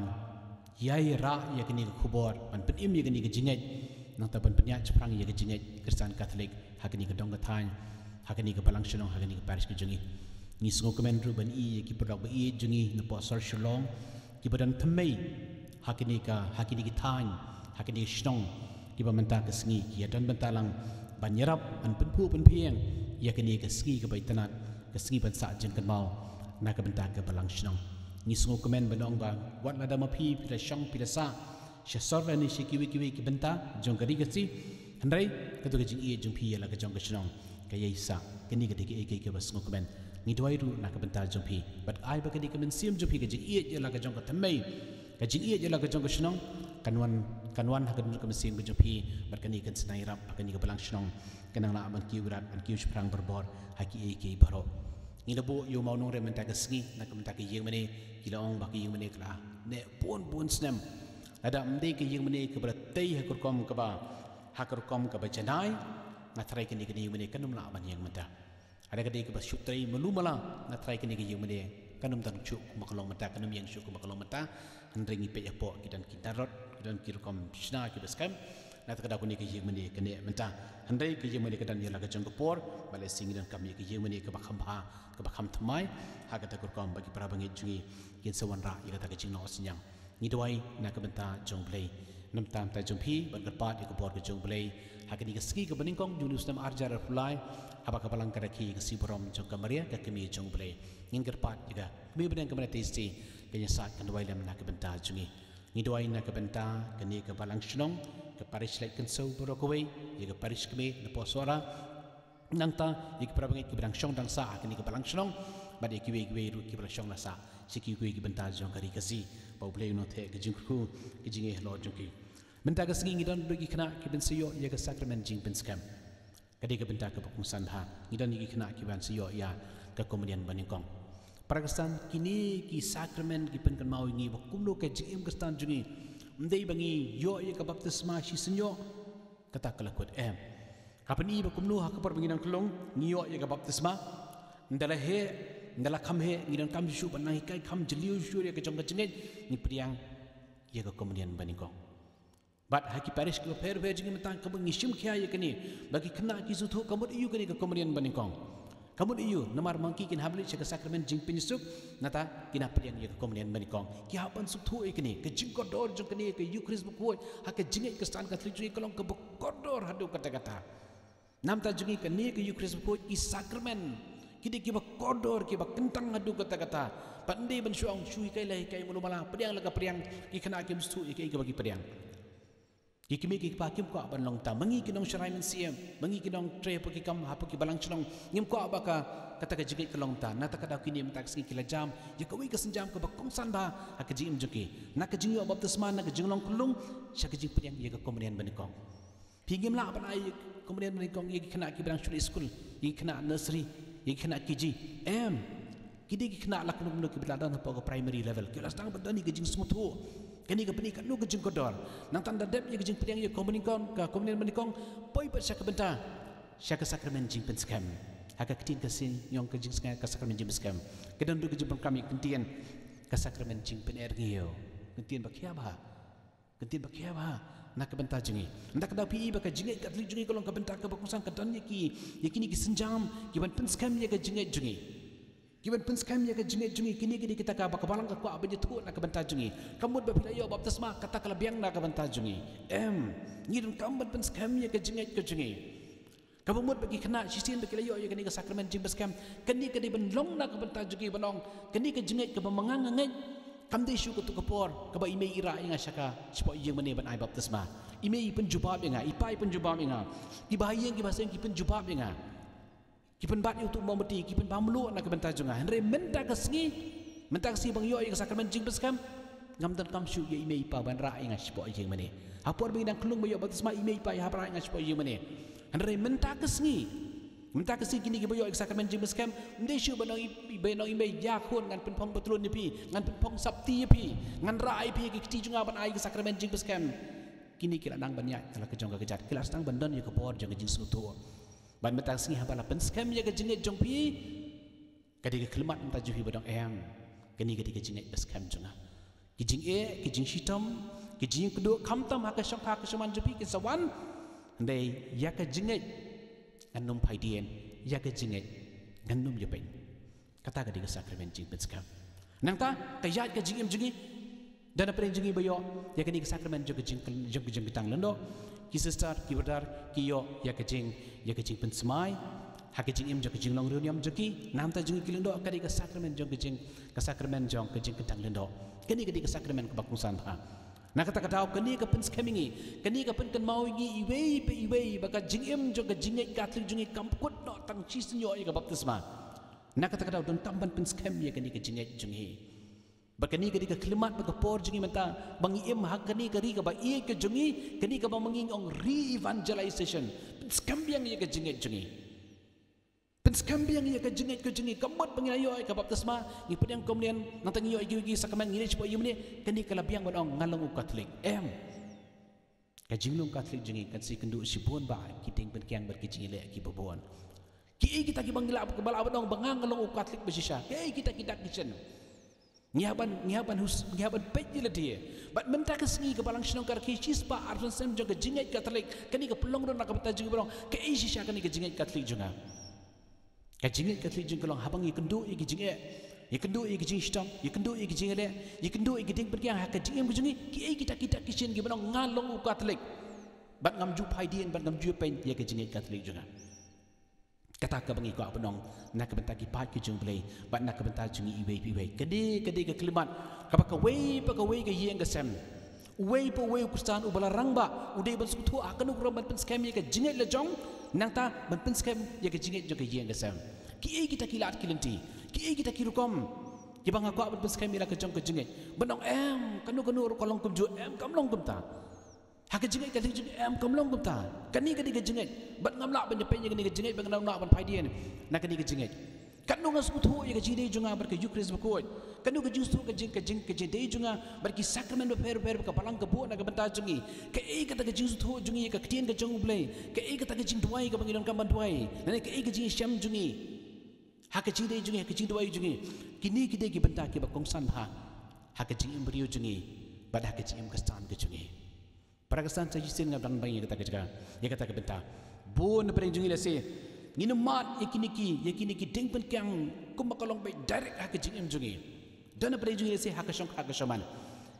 ïai rah ïa kane ka khubor, ban pynim ïa kane ka jingngeit, nangta ban pynïaid shaphrang ïa ka jingngeit Khristan Katholik ha kane ka dong ka thaiñ, ha kane ka balang shnong, ha kane ka parish ka jong ngi. Ngi sngewkmen ruh ban ïohi ïa ki paralok ba ïeit jong ngi napoh sor Shillong, kiba don thymmei ha kine ka, ha kine ki thaiñ, ha kine ki shnong, kiba mynta ka sngi ki ïa don bynta lang ban ïarap, ban pynphuh pynphieng ïa kane ka sngi kaba itynnad, ka sngi ban sah jingkynmaw na ka bynta ka balang shnong. Ngi sngewkmen ban ong ba wat lada ma phi phi la shong phi la sah sha sor lane sha kiwei kiwei ki bynta jong ka ri Khasi, hynrei kato ka jingïeit jong phi ïa la ka jong ka shnong ka ïai sah. Kane ka dei kaei kaei kaba sngewkmen. Ngi duwai ruh na ka bynta jong phi, bad ai ba ka dei ka mynsiem jong phi, ka jingïeit ïa la ka jong ka thymmei, ka jingïeit ïa la ka jong ka shnong, kan wan, kan wan ha ka don ka mynsiem ka jong phi, bad kane kan sa nang ïarap ba kane ka balang shnong kan nang lah ban kiew rat, ban kiew shaphrang barabor ha kiei kiei baroh. Ngi la buh ïa u mawnongrim mynta ka sngi na ka bynta ka ïingmane. Ki la ong ba ka ïingmane ka la neh bun bun snem. Lada ym dei ka ïingmane kaba la tei ha ka rukom kaba, ha ka rukom kaba janai, nga tharai kane kane ka ïingmane kan ym lah ban ïeng mynta. Lada ka dei kaba shu trei malu mala, nga tharai kane ka ïingmane kan ym don shuh kumba ka long mynta, kan ym ïeng shuh kumba ka long mynta. Hynrei ngi peit hapoh, ki don ki narod, ki don ki rukom shna kiba skhem. Nangta ka daw kane ka ïingmane ka neh mynta. Hynrei ka ïingmane ka don ïa la ka jong ka por, bad lehse ngi donkam ïa ka ïingmane kaba kham bha, kaba kham thymmai, ha kata ka rukom ba ki para bangeit jong ngi kin sa wanrah ïa kata ka jingnoh synñiang. Ngi duwai na ka bynta jong U Blei, na ka bynta jong phi, ban kyrpad ïa ka bor ka jong U Blei ha kane ka sngi kaba nyngkong jong u snem ar hajar arphew lai, haba ka balang ka rakhe ïa ka sngi burom jong ka Maria, ka Kmie jong U Blei. Ngin kyrpad ïa ka Kmie bneng ka Maria Theisotti, kan ïasaid kan duwai lem na ka bynta jong ngi. Ngi duwai na ka bynta kane ka balang shnong, ka parish Laitkynsew baroh kawei, ïa ka parish kmie napoh Sohra, nangta ïa ki para bangeit kiba dang shong dang sah ha kane ka balang shnong, bad ïa kiwei kiwei ruh kiba la shong la sah sha kiwei kiwei ki bynta jong ka ri Khasi, ba U Blei un nang theh ka jingkyrkhu, ka jingïahalor jong ki. Mynta ka sngi ngi don ruh ki khynnah kiban sa ïoh ïa ka sakramen jingpynskhem. Ka dei ka bynta kaba kongsan bha. Ngi don ïa ki khynnah kiban sa ïoh ïa ka komunion banyngkong. Para Khristan, kine ki sakramen ki pynkynmaw ïa ngi ba kumno ka jingim Khristan jong ngi, ym dei ba ngi ïoh ïa ka baptisma shisien ïoh, kata ka la kut, em. Ka pyni ba kumno ha ka por ba ngi nang khlung ngi ïoh ïa ka baptisma, ynda la heh, ynda la kham heh, ngi donkam shuh ban nang hikai kham jylliew shuh ïa ka jong ka jingngeit, ngi pdiang ïa ka komunion banyngkong. Bad ha ki parish kiba pher pher jong ngi mynta, ka mut ngi shim khia ïa kane ba ki khynnah ki sngewthuh ka mut aïu kane ka komunion banyngkong. Ka mut aïu, namar ma ki kin hap leit sha ka sakramen jingpynïasuk, nangta kin nang pdiang ïa ka komunion banyngkong. Ki hap ban sngewthuh ïa kane ka jingkordor jong kane ka Ïukharist bakhuid ha ka jingngeit Khristan Katholik jong ngi, ka long kaba kordor haduh katta katta. Na ka bynta jong ngi, kane ka Ïukharist bakhuid, ki sakramen, ki dei kiba kordor, kiba kyntang haduh katta katta. Bad ym dei ban shu ong shu hikai la hikai malu mala, pdiang la ka pdiang, ki khynnah kim sngewthuh ïa kaei kaba ki pdiang. Ki kmie ki kpa kim kwah ban long kumta. Ma ngi ki nongshakri mynsiem, ma ngi ki nongtrei hapoh ki kam, hapoh ki balang shnong, ngim kwah ba ka, kata ka jingngeit ka long kumta. Nangta ka daw kine mynta ka sngi ki la jam ïa kawei ka sienjam kaba kongsan bha ha ka jingim jong ki, na ka jingïoh baptisma, na ka jinglong khyllung, sha ka jingpdiang ïa ka komunion banyngkong. Phi, ngim lah ban ai komunion banyngkong ïa ki khynnah kiba dang shu leit skul, ïa ki khynnah nursery, ïa ki khynnah K G. Em. Ki dei ki khynnah la kumno kumno kiba la don hapoh ka primary level, kiba la sdang ban don ïa ka jingsngewthuh. Kane ka pyni katno ka jingkordor. Nangta ynda dep ïa ka jingpdiang ïa ka komunion, ka komunion banyngkong, poi pat sha ka bynta, sha ka sakramen jingpynskhem. Ha ka ktien Khasi ngi ong ka jingskhem, ka sakramen jingpynskhem. Ka don ruh ka jingpynskhem ïa ka ktien, ka sakramen jingpynerngiaw. Ka ktien ba khia bha. Ka ktien ba khia bha na ka bynta jong ngi. Ynda ka daw phi i ba ka jingngeit Katholik jong ngi ka long ka bynta kaba kongsan, ka don ïa ki, ïa kine ki sienjam kiban pynskhem ïa ka jingngeit jong ngi. Kiban pynskhem ïa ka jingngeit jong ngi, kine ki dei kita kiba ka balang ka kwah ban ïathuh na ka bynta jong ngi. Ka mut ba phi la ïoh baptisma, kata ka la biang na ka bynta jong ngi. Em, ngi donkam ban pynskhem ïa ka jingngeit ka jong ngi. Kaba mut ba ki khynnah shisien ba ki la ïoh ïa kane ka sakramen jingpynskhem, kane ka dei ban long na ka bynta jong ki, ban ong, kane ka jingngeit kaba ma nga nga ngeit, kam dei shuh kato ka por kaba i mei i rah ïa nga sha ka, shapoh ïingmane ban ai baptisma. I mei i pynjubab ïa nga, i pa i pynjubab ïa nga, kiba ha ïing kiba ha sem ki pynjubab ïa nga. Ki pynbat ïa uto u mombati, ki pynbam luh na ka bynta jong nga. Hynrei mynta ka sngi, mynta ka sngi ba nga ïoh ïa ka sakramen jingpynskhem, ngam donkam shuh ïa i mei i pa ban rah ïa nga shapoh ïingmane. Ha por ba ngi dang khyllung ba ïoh baptisma, i mei i pa i hap rah ïa nga shapoh ïingmane. Hynrei mynta ka sngi, mynta ka sngi kine kiba ïoh ïa ka sakramen jingpynskhem, ym dei shuh ban ong i, ban ong i mei, ïa khun, ngan pynphong patlun ïa phi, ngan pynphong sopti ïa phi, ngan rah ïa phi ïa ki kti jong nga ban ai ïa ka sakramen jingpynskhem. Kine ki la nang ban ïaid ha la ka jong ka kjat, ki la sdang ban don ïa ka bor jong ka jingsngewthuh. Bad mynta ka sngi haba la pynskhem ïa ka jingngeit jong phi, ka dei ka khyllipmat mynta jong phi ba dang em. Kane ka dei ka jingngeit ba skhem jong nga. Ki jingeh, ki jingshitom, ki jingkduh khamtam ha ka shongkha ka shongman jong phi kin sa wan. Hynrei ïa ka jingngeit ngan ym phai dien, ïa ka jingngeit ngan ym ïapeiñ. Kata ka dei ka sakramen jingpynskhem. Nangta ka ïaid ka jingim jong ngi. Da na pdeng jong ngi ba ïoh ïa kane ka sakramen jong ka jing, jong ka jingkyntang lyngdoh, ki sister ki brother ki ïoh ïa ka jing, ïa ka jingpynsmai ha ka jingim jong ka jinglong riewniam jong ki. Namta jong ngi ki lyngdoh ka dei ka sakramen jong ka jing, ka sakramen jong ka jingkyntang lyngdoh. Kane ka dei ka sakramen kaba kongsan bha. Na kata ka daw kane ka pynskhem ïa ngi, kane ka pynkynmaw ïa ngi iwei pa iwei ba ka jingim jong ka jingngeit Katholik jong ngi kam kut noh tang shisien ïoh ïa ka baptisma. Na kata ka daw donkam ban pynskhem ïa kane ka jingngeit jong ngi. Ba kane ka dei ka khyllipmat bad ka por jong ngi mynta ba ngi im ha kane ka ri kaba ïeit ka jong ngi, kane kaba ma ngi ong re-evangelization. Pynskhem biang ïa ka jingngeit jong ngi. Pynskhem biang ïa ka jingngeit ka jong ngi, ka mut ba ngi la ïoh ïa ka baptisma, ngi pdiang komunion, nangta ngi ïoh ïa ki, ïa ki sakramen, ngi leit shapoh ïing mane, kane ka la biang ban ong nga long u Katholik. Em. Ka jinglong Katholik jong ngi kan sa ïakynduh shibun bah ki diengpyngkiang bad ki jingïaleh kiba bun. Kiei kita kiba ngi lah, ba lah ban ong ba nga nga long u Katholik ba shisha? Kiei kita ki dak ki shin? Ngi hap ban, ngi hap ban hus, ngi hap ban peit ïa lade. Bad mynta ka sngi ka Balang Shnong ka rakhe shispah arphew snem jong ka jingngeit Katholik. Kane ka pynlong ruh na ka bynta jong ngi ban ong kaei shisha kane ka jingngeit Katholik jong nga? Ka jingngeit Katholik jong ngi ka long haba ngi ïakynduh ïa ki jingeh, ïakynduh ïa ki jingshitom, ïakynduh ïa ki jingïaleh, ïakynduh ïa ki diengpyngkiang ha ka jingim ka jong ngi, kiei kita ki dak ki shin kiban ong nga long u Katholik? Bad ngam ju phai dien, bad ngam ju ïapeiñ ïa ka jingngeit Katholik jong nga. Kata kaba ngi kwah ban ong na ka bynta ki paid ki jong U Blei bad na ka bynta jong ngi iwei pa iwei. Ka dei, ka dei ka khyllipmat kaba kawei pa kawei ka ïing ka sem, uwei pa uwei u Khristan uba la rangbah u dei ban sngewthuh ha kano ka rukom ban pynskhem ïa ka jingngeit la jong, nangta ban pynskhem ïa ka jingngeit jong ka ïing ka sem. Kiei kita ki lad ki lynti, kiei kita ki rukom kiba nga kwah ban pynskhem ïa la ka jong ka jingngeit? Ban ong em, kano kano ruh ka long kumjuh, em, kam long kumta. Ha ka jingngeit Katholik jong ngi em, kam long kumta. Kane ka dei ka jingngeit bad ngam lah ban ïapeiñ ïa kane ka jingngeit bad ngam lah ban phai dien na kane ka jingngeit. Katno nga sngewthuh ïa ka jingdei jong nga bad ka Eucharist bakhuid? Katno ka jingsngewthuh ka jing, ka jing, ka jingdei jong nga bad ki sakramen bapher bapher ba ka Balang ka buh na ka bynta jong ngi? Kaei kata ka jingsngewthuh jong ngi ïa ka ktien ka jong U Blei? Kaei kata ka jingduwai kaba ngi donkam ban duwai? Lane kaei ka jingïashem jong ngi ha ka jingdei jong ngi, ha ka jingduwai jong ngi? Kine ki dei ki bynta kiba kongsan bha ha ka jingim briew jong ngi bad ha ka jingim Khristan ka jong ngi. Para Khristan, sa shisien nga dang bang ïa kata ka jaka, ïa kata ka bynta. Bun na pdeng jong ngi lehse ngin ym mad ïa kine ki, ïa kine ki diengpyngkiang kumba ka long beit direct ha ka jingim jong ngi. Don na pdeng jong ngi lehse ha ka shong, ha ka shongman.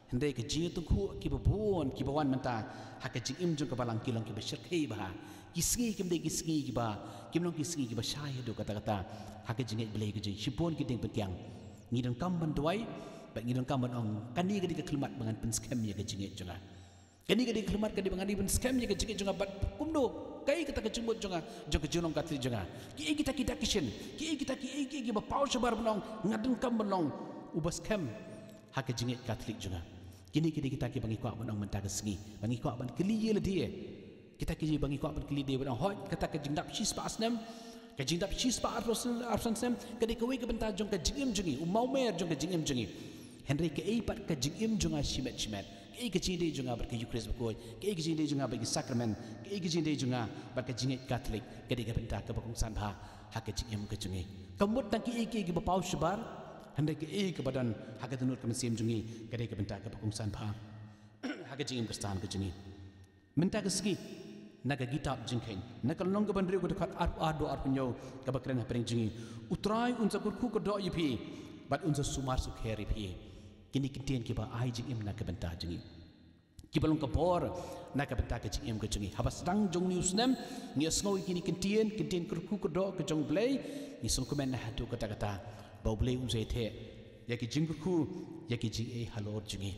Hynrei ka jingïatyngkhuh kiba bun kiba wan mynta ha ka jingim jong ka Balang ki long kiba shyrkhei bha. Ki sngi kim dei ki sngi kiba, kim long ki sngi kiba shai haduh katta katta ha ka jingngeit Blei ka jong ngi. Shibun ki diengpyngkiang. Ngi donkam ban duwai bad ngi donkam ban ong kane ka dei ka khyllipmat ba ngan pynskhem ïa ka jingngeit jong nga. Kane ka dei ka khyllipmat ka dei ba ngan dei ban skhem ïa ka jingngeit jong nga bad kumno, kaei kata ka jingmut jong nga jong ka jinglong Katholik jong nga? Kiei kita ki dak ki shin, kiei kita kiei kiei kiba paw shabar ban ong nga donkam ban long uba skhem ha ka jingngeit Katholik jong nga? Kine ki dei kita kiba ngi kwah ban ong mynta ka sngi, ba ngi kwah ban kylli ïa lade. Kita ki ba ngi kwah ban kylli lade ban ong hooid, kata ka jingdap shispah snem, ka jingdap shispah arphew snem, arphew snem ka dei kawei ka bynta jong ka jingim jong ngi, u mawmer jong ka jingim jong ngi. Hynrei kaei pat ka jingim jong nga shimet shimet? Kaei ka jingdei jong nga bad ka Eucharist bakhuid? Kaei ka jingdei jong nga bad ki sakramen? Kaei ka jingdei jong nga bad ka jingngeit Katholik? Ka dei ka bynta kaba kongsan bha ha ka jingim ka jong ngi. Kam mut tang kiei kiei kiba paw shabar, hynrei kaei kaba don ha ka dohnud ka mynsiem jong ngi ka dei ka bynta kaba kongsan bha ha ka jingim Khristan ka jong ngi. Mynta ka sngi na ka kitab Jingkheiñ, na ka lynnong kaba hynriew, ka dkhot arphew ar haduh arphew hynñiew, kaba kren hapdeng jong ngi, U Trai un sa kyrkhu kyrdoh ïa phi bad un sa sumar sukher ïa phi. Kine ki ktien kiba ai jingim na ka bynta jong ngi, kiba long ka bor na ka bynta ka jingim ka jong ngi. Haba sdang jong une u snem ngi ïohsngew ïa kine ki ktien, ki ktien kyrkhu kyrdoh ka jong U Blei, ngi sngewkmen haduh katta katta ba U Blei un sa ïatheh ïa ki jingkyrkhu, ïa ki jingeh halor jong ngi.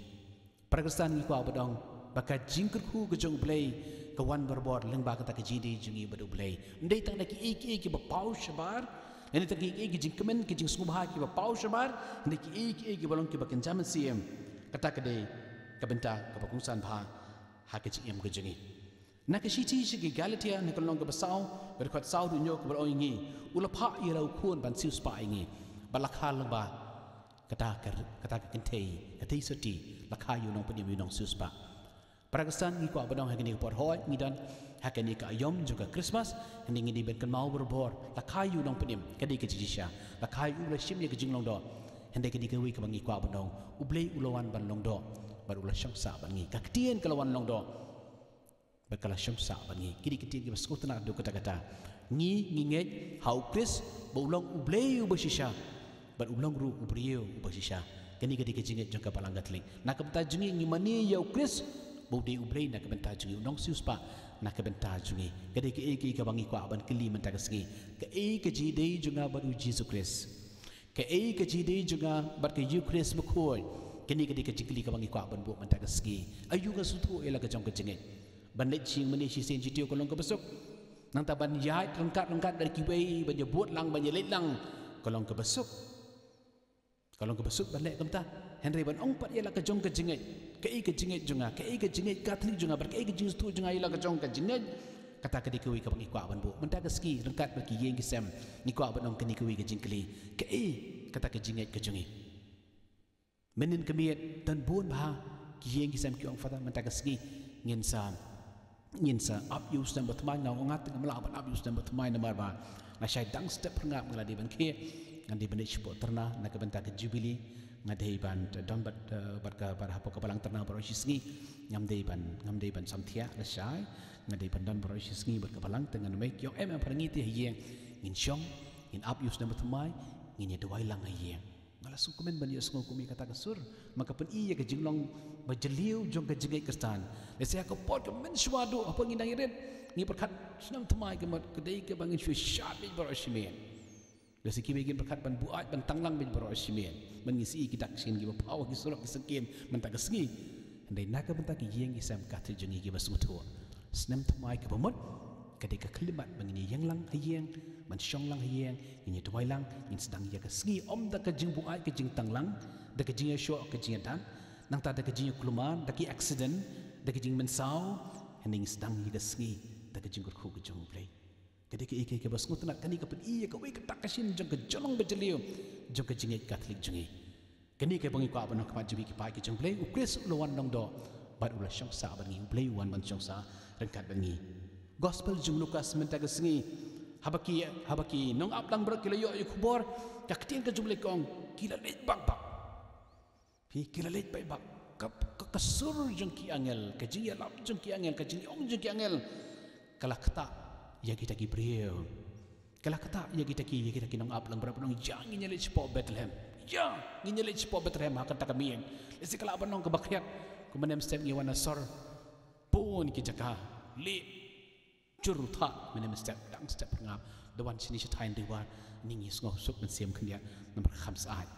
Para Khristan, ngi kwah ban ong ba ka jingkyrkhu ka jong U Blei ka wan barabor lyngba kata ka jingdei jong ngi bad U Blei. Ym dei tang da kiei kiei kiba paw shabar, ym dei tang kiei kiei ki jingkmen ki jingsngewbha kiba paw shabar, hynrei kiei kiei kiba long kiba kynja mynsiem. Kata ka dei ka bynta kaba kongsan bha ha ka jingim ka jong ngi. Na ka shithi sha ki Galatia, na ka lynnong kaba saw, ka dkhot saw haduh hynñiew, kaba ong ïa ngi, u la phah ïa la u khun ban siewspah ïa ngi bad la kha lyngba kata ka, kata ka kynthei, ka theisotti, la kha ïa u nongpynim, ïa u nongsiewspah. Para Khristan, ngi kwah ban ong ha kane ka por hooid ngi don ha kane ka aïom jong ka Christmas, hynrei ngi dei ban kynmaw barabor, la kha ïa u nongpynim, ka dei ka jingshisha, la kha ïa u ba la shim ïa ka jinglong doh, hynrei ka dei kawei kaba ngi kwah ban ong, U Blei u la wan ban long doh bad u la shong sah bad ngi. Ka ktien ka la wan long doh bad ka la shong sah bad ngi. Ki dei ki ktien kiba sngewtynnat haduh katta katta. Ngi, ngi ngeit ha U Khrist ba u long U Blei uba shisha bad u long ruh u briew uba shisha. Kane ka dei ka jingngeit jong ka Balang Katholik. Na ka bynta jong ngi, ngi mane ïa U Khrist ba u dei U Blei na ka bynta jong ngi, u nongsiewspah na ka bynta jong ngi. Ka dei kaei kaei kaba ngi kwah ban kylli mynta ka sngi? Kaei ka jingïadei jong nga bad U Jisu Khrist? Kaei ka jingïadei jong nga bad ka Eucharist bakhuid? Kane ka dei ka jingkylli kaba ngi kwah ban buh mynta ka sngi. Aïu nga sngewthuh ïa la ka jong ka jingngeit? Ban leit sha ïing mane shisien shi taïew ka long kaba suk. Nangta ban ïaid ryngkat ryngkat bad kiwei, ban ïabud lang, ban ïaleit lang, ka long kaba suk. Ka long kaba suk ban leh kumta. Hynrei ban ong pat ïa la ka jong ka jingngeit, kaei ka jingngeit jong nga, kaei ka jingngeit Katholik jong nga, bad kaei ka jingsngewthuh jong nga ïa la ka jong ka jingngeit, kata ka dei kawei kaba ngi kwah ban buh mynta ka sngi ryngkat bad ki ïing ki sem. Ngi kwah ban ong kane kawei ka jingkylli, kaei kata ka jingngeit ka jong ngi? Mynnin ka miet don bun bha ki ïing ki sem ki ong, Father, mynta ka sngi ngin sa, ngin sa ap ïa u snem bathymmai. Nga ong nga te ngam lah ban ap ïa u snem bathymmai namar ba nga shai dang step phyrngap, nga la dei ban khie, nga dei ban leit shapoh tyrna na ka bynta ka jubili. Nga dei ban don bad, eh, bad ka, bad hapoh ka balang tyrna baroh shi sngi. Ngam dei ban, ngam dei ban samthiah, la shai. Nga dei ban don baroh shi sngi bad ka balang. Te ngan ong, ki ong, em em, pyrngi te ha ïing, ngin shong, ngin ap ïa u snem bathymmai, ngin ïa duwai lang ha ïing. Nga la sngewkmen ban ïohsngew kum ïa kata ka sur. Ma ka pyni ïa ka jinglong ba jylliew jong ka jingngeit Khristan. Lehse ha ka por ka mynshuwa duh, hapoh ngi dang ïarit, ngi pyrkhat snem thymmai ka mut ka dei kaba ngin shu shad beit baroh shi miet. Lehse kiwei kin pyrkhat ban buaid, ban tang lang beit baroh shi miet. Ban ngin sa ïohi ki dak shin kiba phaw ha ki surok ki syngkien mynta ka sngi. Hynrei na ka bynta ki ïing ki sem Katholik jong ngi kiba sngewthuh, snem thymmai kaba mut ka dei ka khyllipmat ba ngin ïeng lang ha ïing, ban shong lang ha ïing, ngin ïa duwai lang, ngin sdang ïa ka sngi, ym da ka jingbuaid, ka jingtang lang, da ka jingïashoh, ka jingïadat, nangta da ka jingïakulmar, da ki accident, da ka jingmynsaw, hynrei ngin sdang ïa ka sngi da ka jingkyrkhu ka jong U Blei. Ka dei kaei kaei kaba sngewtynnat, kane ka pyni ïa kawei ka dak ka shin jong ka jinglong ba jylliew jong ka jingngeit Katholik jong ngi. Kane kaba ngi kwah ban ong ha khmat jong phi ki paid ki jong U Blei, U Khrist u la wan long doh bad u la shong sah bad ngi, U Blei u wan ban shong sah ryngkat bad ngi. Gospel jong u Lukas mynta ka sngi, haba ki, haba ki nongap langbrot ki la ïoh ïa ka khubor, ka ktien ka jong U Blei ka ong, ki la leit bak bak. Phi, ki la leit bak bak. Ka, ka, ka sur jong ki angel, ka jingïalap jong ki angel, ka jingong jong ki angel, ka la ktah ïa kita ki briew. Ka la ktah ïa kita ki, ïa kita ki nongap langbrot, ban ong, ïa ngin ïaleit shapoh Bethlehem. Ïa ngin ïaleit shapoh Bethlehem ha kata ka miet. Lehse ka lah ban ong kaba khriat, kumne mynstep ngi wan na sor, bun ki jaka, leh jur u thah, mynne mynstep, dang step phyrngap, da wan shane shathaiñ, da wan, ngin ïa sngewsuk mynsiem khyndiat namar ka kham syaid.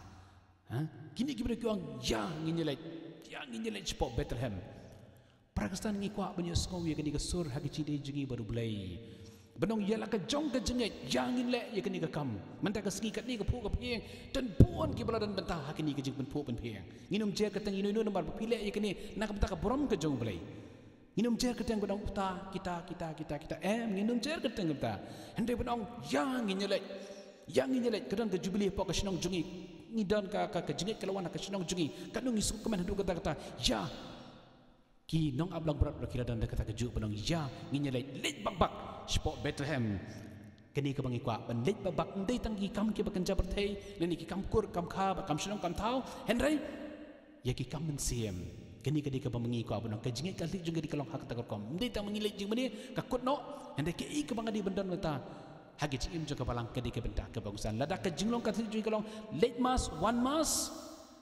Ha? Kine ki briew ki ong, ïa ngin ïaleit, ïa ngin ïaleit shapoh Bethlehem. Para Khristan, ngi kwah ban ïohsngew ïa kane ka sur ha ka jingïadei jong ngi bad U Blei. Ban ong ïa la ka jong ka jingngeit, ïa ngin leh ïa kane ka kam. Mynta ka sngi, katne ka phuh ka pyrshang, don bun kiba la don bynta ha kane ka jingpynphuh pynphieng. Ngin ym jer kyrteng ino ino namar ba phi leh ïa kane na ka bynta ka burom ka jong U Blei. Ngin ym jer kyrteng ban ong uta, kita, kita, kita, kita. Em, ngin ym jer kyrteng uta. Hynrei ban ong, ïa ngin ïaleit. Ïa ngin ïaleit, ka don ka jubili hapoh ka shnong jong ngi. Ngi don ka, ka, ka jingngeit ka la wan ha ka shnong jong ngi. Katno ngi sngewkmen haduh katta katta. Ïa. Ki nongap langbrot ruh ki la don da kata kajuh ban ong, ïa ngin ïaleit, leit bak bak shapoh Bethlehem. Kane kaba ngi kwah, ban leit bak bak, ym dei tang ki kam kiba kynja pyrthei, lane ki kam kur, kam kha, bad kam shnong, kam thaw. Hynrei ïa ki kam mynsiem. Kane ka dei kaba ngi kwah ban ong, ka jingngeit Katholik jong ngi ka dei ka long ha kata ka rukom. Ym dei tang ba ngi leit jingmane, ka kut noh, hynrei kaei kaba nga dei ban don mynta ha ka jingim jong ka balang, ka dei ka bynta kaba kongsan. Lada ka jinglong Katholik jong ngi ka long leit Mass, wan Mass,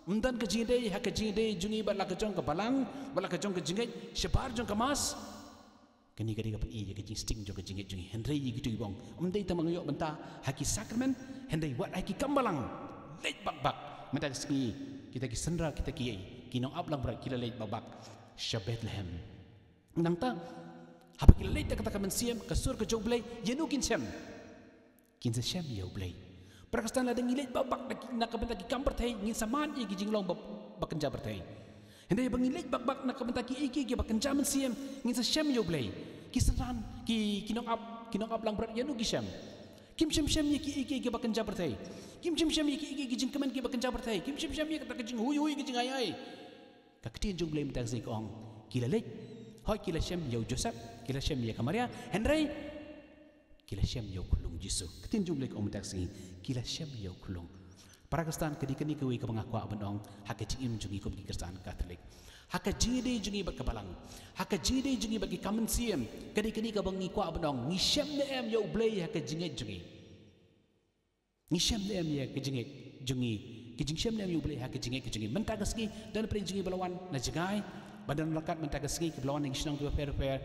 ym don ka jingïadei ha ka jingïadei jong ngi bad la ka jong ka balang, bad la ka jong ka jingngeit shabar jong ka Mass. Kane ka dei ka pyni ïa ka jingsting jong ka jingngeit jong ngi. Hynrei ïa kito kiba ong, ym dei tang ba nga ïoh bynta ha ki sakramen, hynrei wat ha ki kam balang, leit bak bak. Mynta ka sngi, kita ki synra, kita ki, ki nongap langbrot ki la leit bak bak sha Bethlehem. Nangta, haba ki la leit da kata ka mynsiem, ka sur ka jong U Blei, ïano kin shem? Kin sa shem ïa U Blei. Para Khristan, lada ngi leit bak bak na ka bynta ki kam pyrthei, ngin sa mad ïa ki jinglong ba, ba kynja pyrthei. Hynrei ba ngi leit bak bak na ka bynta kiei kiei kiba kynja mynsiem, ngin sa shem ïa U Blei. Ki synran, ki, ki nongap, ki nongap langbrot, ïano ki shem? Kim shym shem ïa kiei kiei kiba kynja pyrthei. Kim shym shem ïa kiei kiei ki jingkmen kiba kynja pyrthei. Kim shym shem ïa kata ka jinghuihui, ka jingai ai. Ka ktien jong U Blei mynta ka sngi ka ong, ki la leit Hooid, ki la shem ïa u Joseph, ki la shem ïa ka Maria, hynrei ki la shem ïa u khyllung Jisu. Ka ktien jong U Blei ka ong mynta ka sngi, ki la shem ïa u khyllung. Para Khristan, ka dei kane kawei kaba nga kwah ban ong ha ka jingim jong ngi kum ki Khristan Katholik, ha ka jingïadei jong ngi bad ka Balang, ha ka jingïadei jong ngi bad ki kam mynsiem. Ka dei kane kaba ngi kwah ban ong, ngi shem ne em ïa U Blei ha ka jingngeit jong ngi? Ngi shem ne em ïa ka jingngeit jong ngi, ka jingshem ne em ïa U Blei ha ka jingngeit ka jong ngi? Mynta ka sngi don pdeng jong ngi ba la wan na jngai, ba don ryngkat mynta ka sngi kiba la wan na ki shnong kiba pher pher,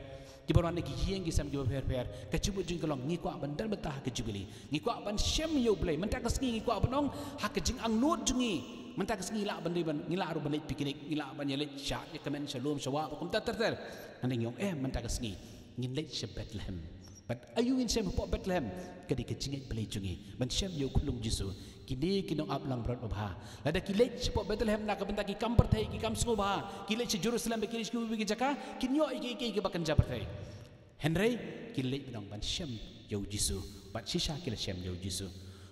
kiba la wan na ki ïing ki sem kiba pher pher. Ka jingmut jong ngi ka long, ngi kwah ban don bynta ha ka Jubili, ngi kwah ban shem ïa U Blei. Mynta ka sngi ngi kwah ban ong ha ka jingangnud jong ngi, mynta ka sngi ngi lah ban dei ban, ngi lah ruh ban leit picnic, ngi lah ban ïaleit sha ïakmen sha lum sha wah bad kumta ter ter. Hynrei ngi ong em, mynta ka sngi ngin leit sha Bethlehem. Bad aïu ngin shem hapoh Bethlehem? Ka dei ka jingngeit blei jong ngi ban shem ïa u khyllung Jisu. Kine ki nongap langbrot babha, lada ki leit shapoh Bethlehem na ka bynta ki kam pyrthei, ki kam sngewbha, ki leit sha Jerusalem, ki leit sha kiwei kiwei ki jaka, kin ïoh ïa kiei kiei kiba kynja pyrthei. Hynrei ki leit ban ong, ban shem ïa u Jisu. Bad shisha ki la shem ïa u Jisu.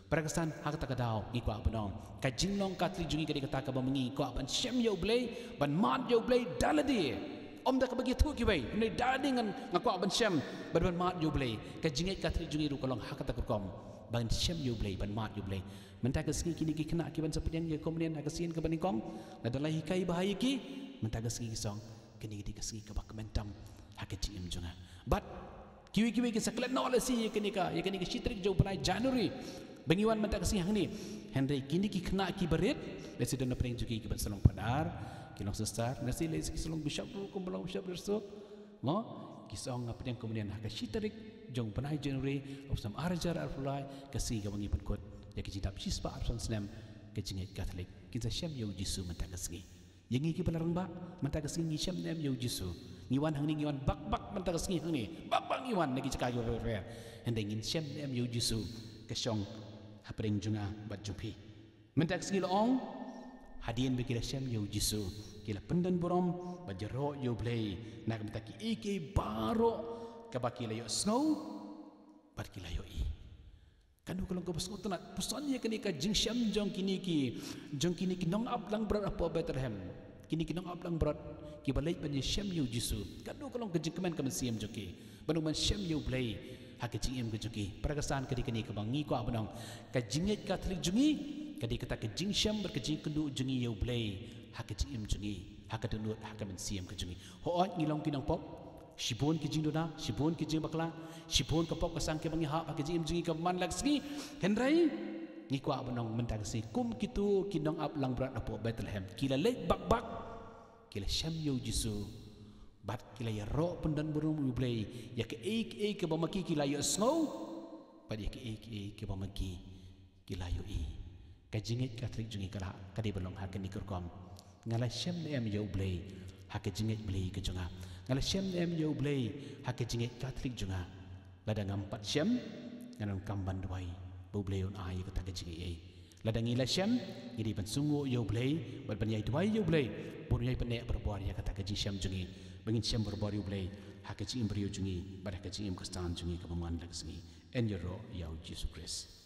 Para Khristan, ha kata ka daw ngi kwah ban ong, ka jinglong Katholik jong ngi ka dei kata kaba ma ngi kwah ban shem ïa U Blei, ban mad ïa U Blei da lade. Ym da kaba ki ïathuh kiwei, hynrei da lade ngan, nga kwah ban shem bad ban mad ïa U Blei. Ka jingngeit Katholik jong ngi ruh ka long ha kata ka rukom, ban shem ïa U Blei, ban mad ïa U Blei. Mynta ka sngi kine ki khynnah kiban sa pdiang ïa ka Komunion ha ka sien kaba nyngkong, lada la hikai bha ïa ki, mynta ka sngi ki ong, kane ka dei ka sngi kaba kmen tam ha ka jingim jong nga. Bad kiwei kiwei ki sa klet noh lehse ïa kane ka, ïa kane ka shi tarik jong u bnai January ba ngi wan mynta ka sngi hangne. Hynrei kine ki khynnah kiba rit, lehse don na pdeng jong ki kiban sa long phadar, ki long sister, lehse, lehse ki sa long bishop ruh, kumba long bishop ruh. Mo, ki ong, nga pdiang Komunion ha ka shi tarik jong u bnai January, u snem ar hajar arphew lai, ka sngi kaba ngi pynkut ïa ka jingdap shispah arphew san snem ka jingngeit Katholik. Kin sa shem ïa u Jisu mynta ka sngi. Ïa ngi kiba la rangbah, mynta ka sngi ngi shem ne em ïa u Jisu? Ngi wan hangne, ngi wan bak bak mynta ka sngi hangne, bak bak ngi wan na ki jaka kiba pher pher. Hynrei ngin shem ne em ïa u Jisu, ka shong hapdeng jong nga bad jong phi? Mynta ka sngi la ong, hadien ba ki la shem ïa u Jisu, ki la pyndon burom bad ïaroh ïa U Blei na ka bynta kiei kiei baroh kaba ki la ïohsngew bad ki la ïohi. Katno ka long kaba sngewtynnat, puson ïa kane ka jingshem jong kine ki, jong kine ki nongap langbrot hapoh Bethlehem. Kine ki nongap langbrot kiba leit ban ïashem ïa u Jisu. Katno ka long ka jingkmen ka mynsiem jong ki ban ong, ban shem ïa U Blei ha ka jingim ka jong ki. Para Khristan, ka dei kane kaba ngi kwah ban ong, ka jingngeit Katholik jong ngi ka dei kata ka jingshem bad ka jingkynduh jong ngi ïa U Blei ha ka jingim jong ngi, ha ka dohnud, ha ka mynsiem ka jong ngi. Hooid, ngi long ki nongpop, shibun ki jingduna, shibun ki jingbakla, shibun ka pop ka sang kiba ngi hap ha ka jingim jong ngi kaba man la ka sngi. Hynrei ngi kwah ban ong mynta ka sngi, kum kito ki nongap langbrot hapoh Bethlehem, ki la leit bak bak, ki la shem ïa u Jisu, bad ki la ïaroh pyndon burom ïa U Blei ïa kaei kaei kaba ma ki ki la ïohsngew, bad ïa kaei kaei kaba ma ki ki la ïohi. Ka jingngeit Katholik jong ngi ka la, ka dei ban long ha kane ka rukom. Nga la shem ne em ïa U Blei ha ka jingngeit Blei ka jong nga? Nga la shem ne em ïa U Blei ha ka jingngeit Katholik jong nga? Lada ngam pat shem, ngan ym kam ban duwai ba U Blei un ai ïa kata ka jingaiei. Lada ngi la shem, ngi dei ban sngewnguh ïa U Blei bad ban ïai duwai ïa U Blei ba un ïai pynneh barabor ïa kata ka jingshem jong ngi, ba ngin shem barabor ïa U Blei ha ka jingim briew jong ngi bad ha ka jingim Khristan jong ngi kaba man la ka sngi. Yn ïaroh ïa U Jisu Khrist.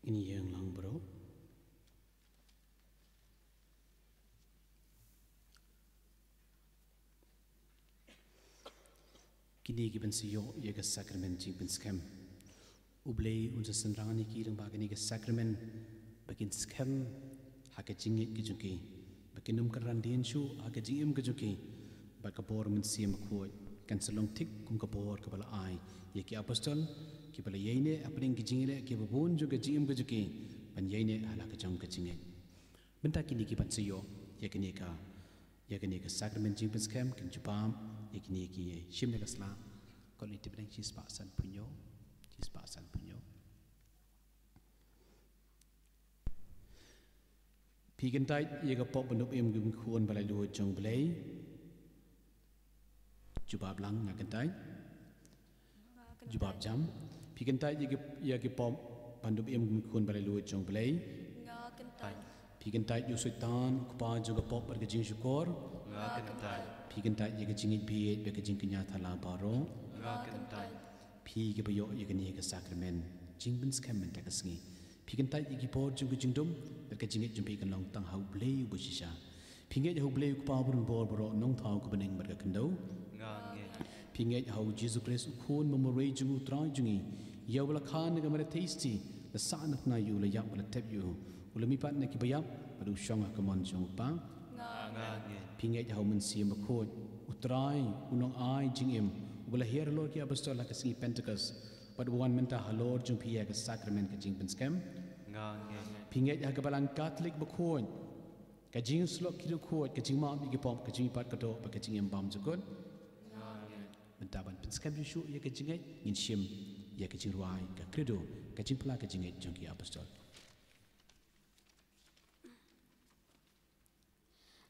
Ngin ïeng lang bro. Kine ki ban sa ïoh ïa ka sakramen jingpynskhem. U Blei un sa synran ïa ki lyngba kine ki sakramen ba kin skhem ha ka jingngeit ka jong ki, ba kin ym kyrdan dien shuh ha ka jingim ka jong ki. Bad ka bor Mynsiem Bakhuid kan sa long thik kum ka bor kaba la ai ïa ki apostol kiba la ïaineh hapdeng ki jingïaleh kiba bun jong ka jingim ka jong ki, ban ïaineh ha la ka jong ka jingngeit. Mynta kine ki ban sa ïoh ïa kine ka, ïa kine ka sakramen jingpynskhem kin jubab ïa kine ki shim na ka sla. Kot Lynti Bneng shispah sanphew hynñiew, shispah sanphew hynñiew. Phi kyntait ïa ka pop ban dum im ki khun ba laitluid jong U Blei. Jubab lang, nga kyntait. Jubab jam. Phi kyntait ïa ki, ïa ki pop ban dum im ki khun ba laitluid jong U Blei. Nga kyntait. Phi kyntait ïa u Soitan, u kpa jong ka pop bad ka jingshukor. Nga kyntait. Phi kyntait ïa ka jingngeit bad ka jingkñia thala baroh. Nga kyntait. Phi kiba ïoh ïa kane ka sakramen jingpynskhem mynta ka sngi, phi kyntait ïa ki bor jong ka jingdum, bad ka jingngeit jong phi kan long tang ha U Blei uba shisha. Phi ngeit ha U Blei u Kpa uba don bor baroh, Nongthaw ka bneng bad ka khyndew. Nga ngeit. Phi ngeit ha U Jisu Khrist u Khun ba marwei jong U Trai jong ngi, ïa uba la kha na ka Maria Theisotti, la sahnarphna ïa u, la ïap bad la tep ïa u, u la mihpat na kiba ïap bad u shong ha ka mon jong U Kpa. Nga ngeit. Phi ngeit ha U Mynsiem Bakhuid, U Trai, U Nongai jingim, uba la hiar halor ki apostol ha ka sngi Pentekost, bad uba wan mynta halor jong phi ïa ka sakramen ka jingpynskhem. Nga ngeit. Phi ngeit ha ka Balang Katholik bakhuid, ka jingïasyllok ki riewkhuid, ka jingmap ïa ki pop, ka jingmihpat ka doh bad ka jingim bymjukut. Nga ngeit. Mynta ban pynskhem shuh shuh ïa ka jingngeit, ngin shim ïa ka jingrwai ka Credo, ka jingphla ka jingngeit jong ki apostol.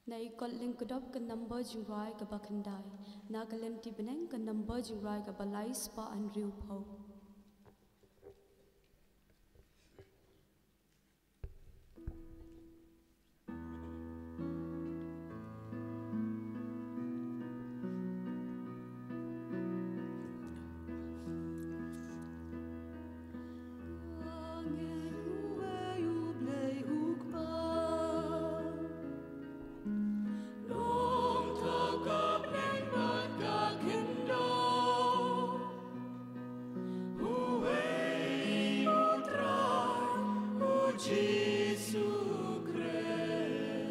Na i Kot Lyngkdop ka number jingrwai kaba khyndai. Na ka Lynti Bneng ka number jingrwai kaba lai spah hynriewphew. Uwei U Trai, U Jisu Khrist,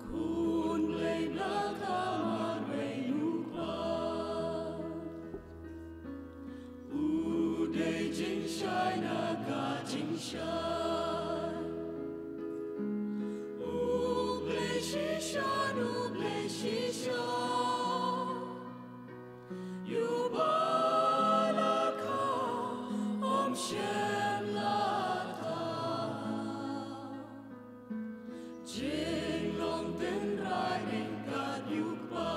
Khun Blei ba la kha marwei na U Kpa. U dei jingshai na ka jingshai, U Blei shisha, U Blei shisha. Ïa uba la kha ym shym la thaw, jinglong tynrai ryngkat U Kpa.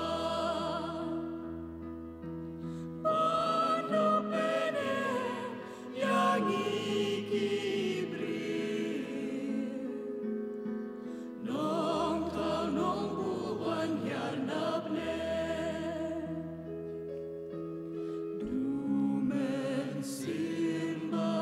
Ban da pynïap ïa ngi ki briew, Nongthaw Nongbuh ban hiar na bneng. Du mynsiem ba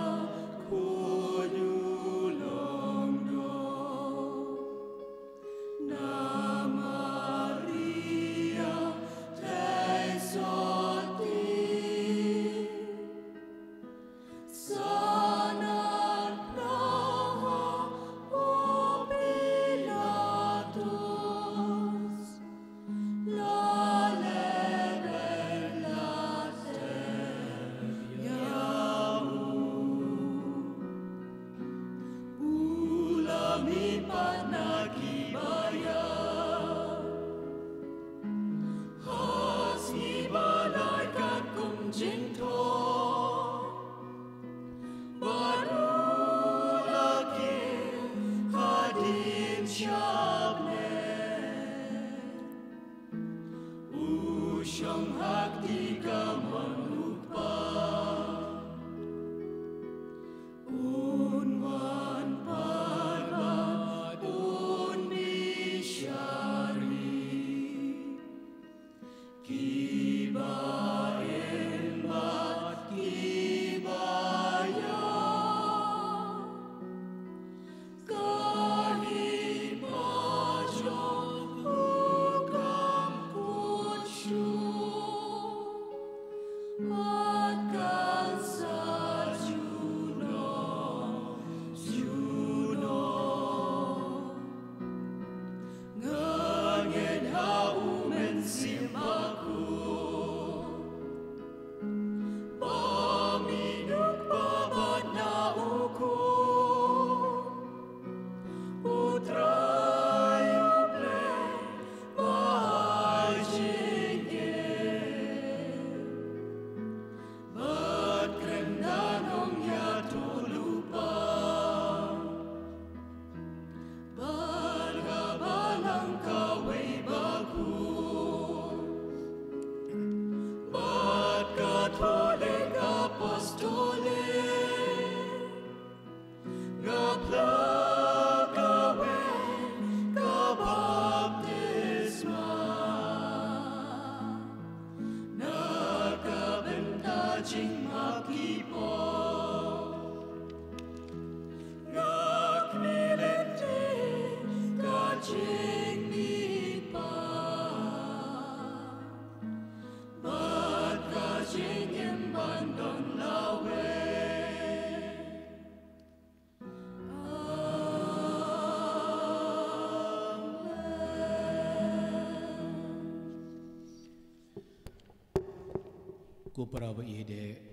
Ko para ba ïeit,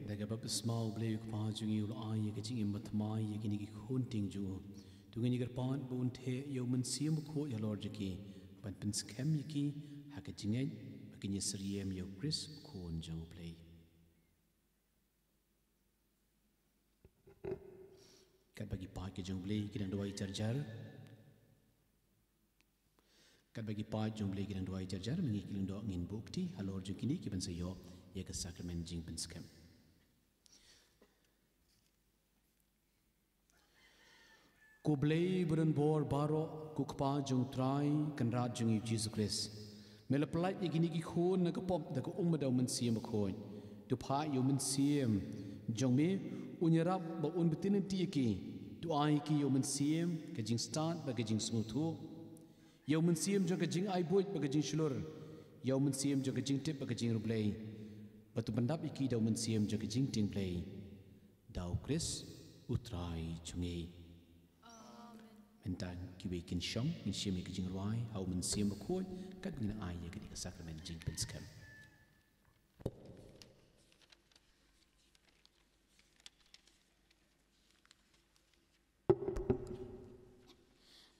da ka baptisma U Blei U Kpa jong ngi u la ai ïa ka jingim bathymmai ïa kine ki khun tieng jong u. To ngin ïa kyrpad ba un theh ïa U Mynsiem Bakhuid halor jong ki, ban pynskhem ïa ki ha ka jingngeit ba kin ïasyriem ïa U Khrist, U Khun jong U Blei. Katba ki paid ki jong U Blei ki dang duwai jar jar. Katba ki paid jong U Blei ki dang duwai jar jar, mynta ki lyngdoh ngin buh kti halor jong kine ki ban sa ïoh ïa ka sakramen jingpynskhem. Ko Blei ba don bor baroh, ko Kpa jong U Trai Kynrad jong ngi U Jisu Khrist, me la pyllait ïa kine ki khun na ka pop da ka um bad da U Mynsiem Bakhuid. To phah ïa U Mynsiem jong me un ïarap bad un btin lynti ïa ki. To ai ïa ki ïa U Mynsiem ka jingstad bad ka jingsngewthuh, ïa U Mynsiem jong ka jingai buit bad ka jingshlur, ïa U Mynsiem jong ka jingtip bad ka jingriewblei, bad to pyndap ïa ki da U Mynsiem jong ka jingtieng Blei, da U Khrist U Trai jong ngi. Amen. Mynta kiwei kin shong, ngin shim ïa ka jingrwai ha U Mynsiem Bakhuid, katba ngin ai ïa kane ka sakramen jingpynskhem.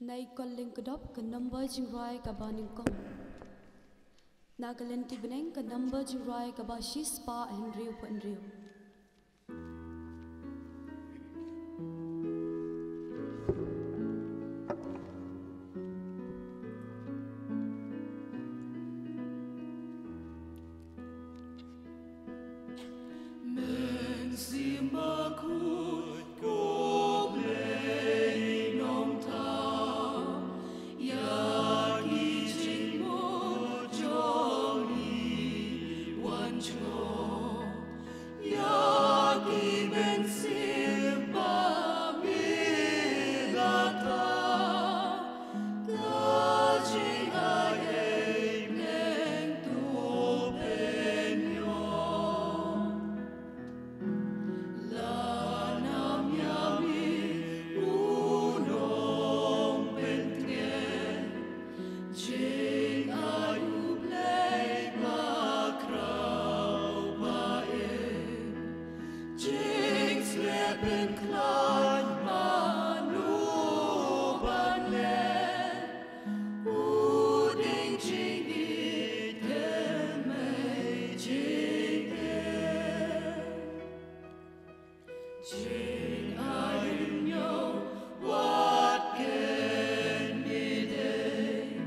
Na i Kol Lyngkdop, ka number jingrwai kaba nyngkong. Na ka lynti bneng, ka number jingrwai kaba shispah hynriewphew hynriew. Mynsiem Bakhuid, ko Blei Nongthaw, ïa ki jingmut jong ngi wan jngoh, ïa ki mynsiem ba me la thaw, ka jingai ei bneng to pynïoh. Lada ym ïa me u nongpyntngen, jingai U Blei bakhraw ba im, jingsleh pynkhlaiñ mano ban leh? U ding jingïeit, thymmei jingim. Jingai hynñiew wat kynmaw dei,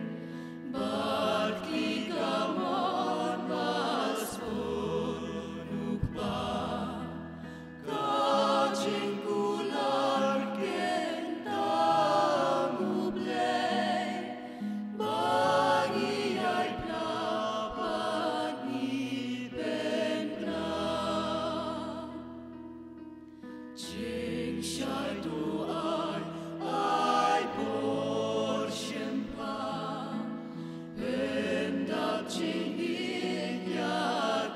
bad ki kamon ba sbun U Kpa. Ka jingkular kin tang U Blei, ba ngi ïai pla, ba ngi pynbna. Jingshai to ai, ai bor shemphang, pyndap jingïeit ïa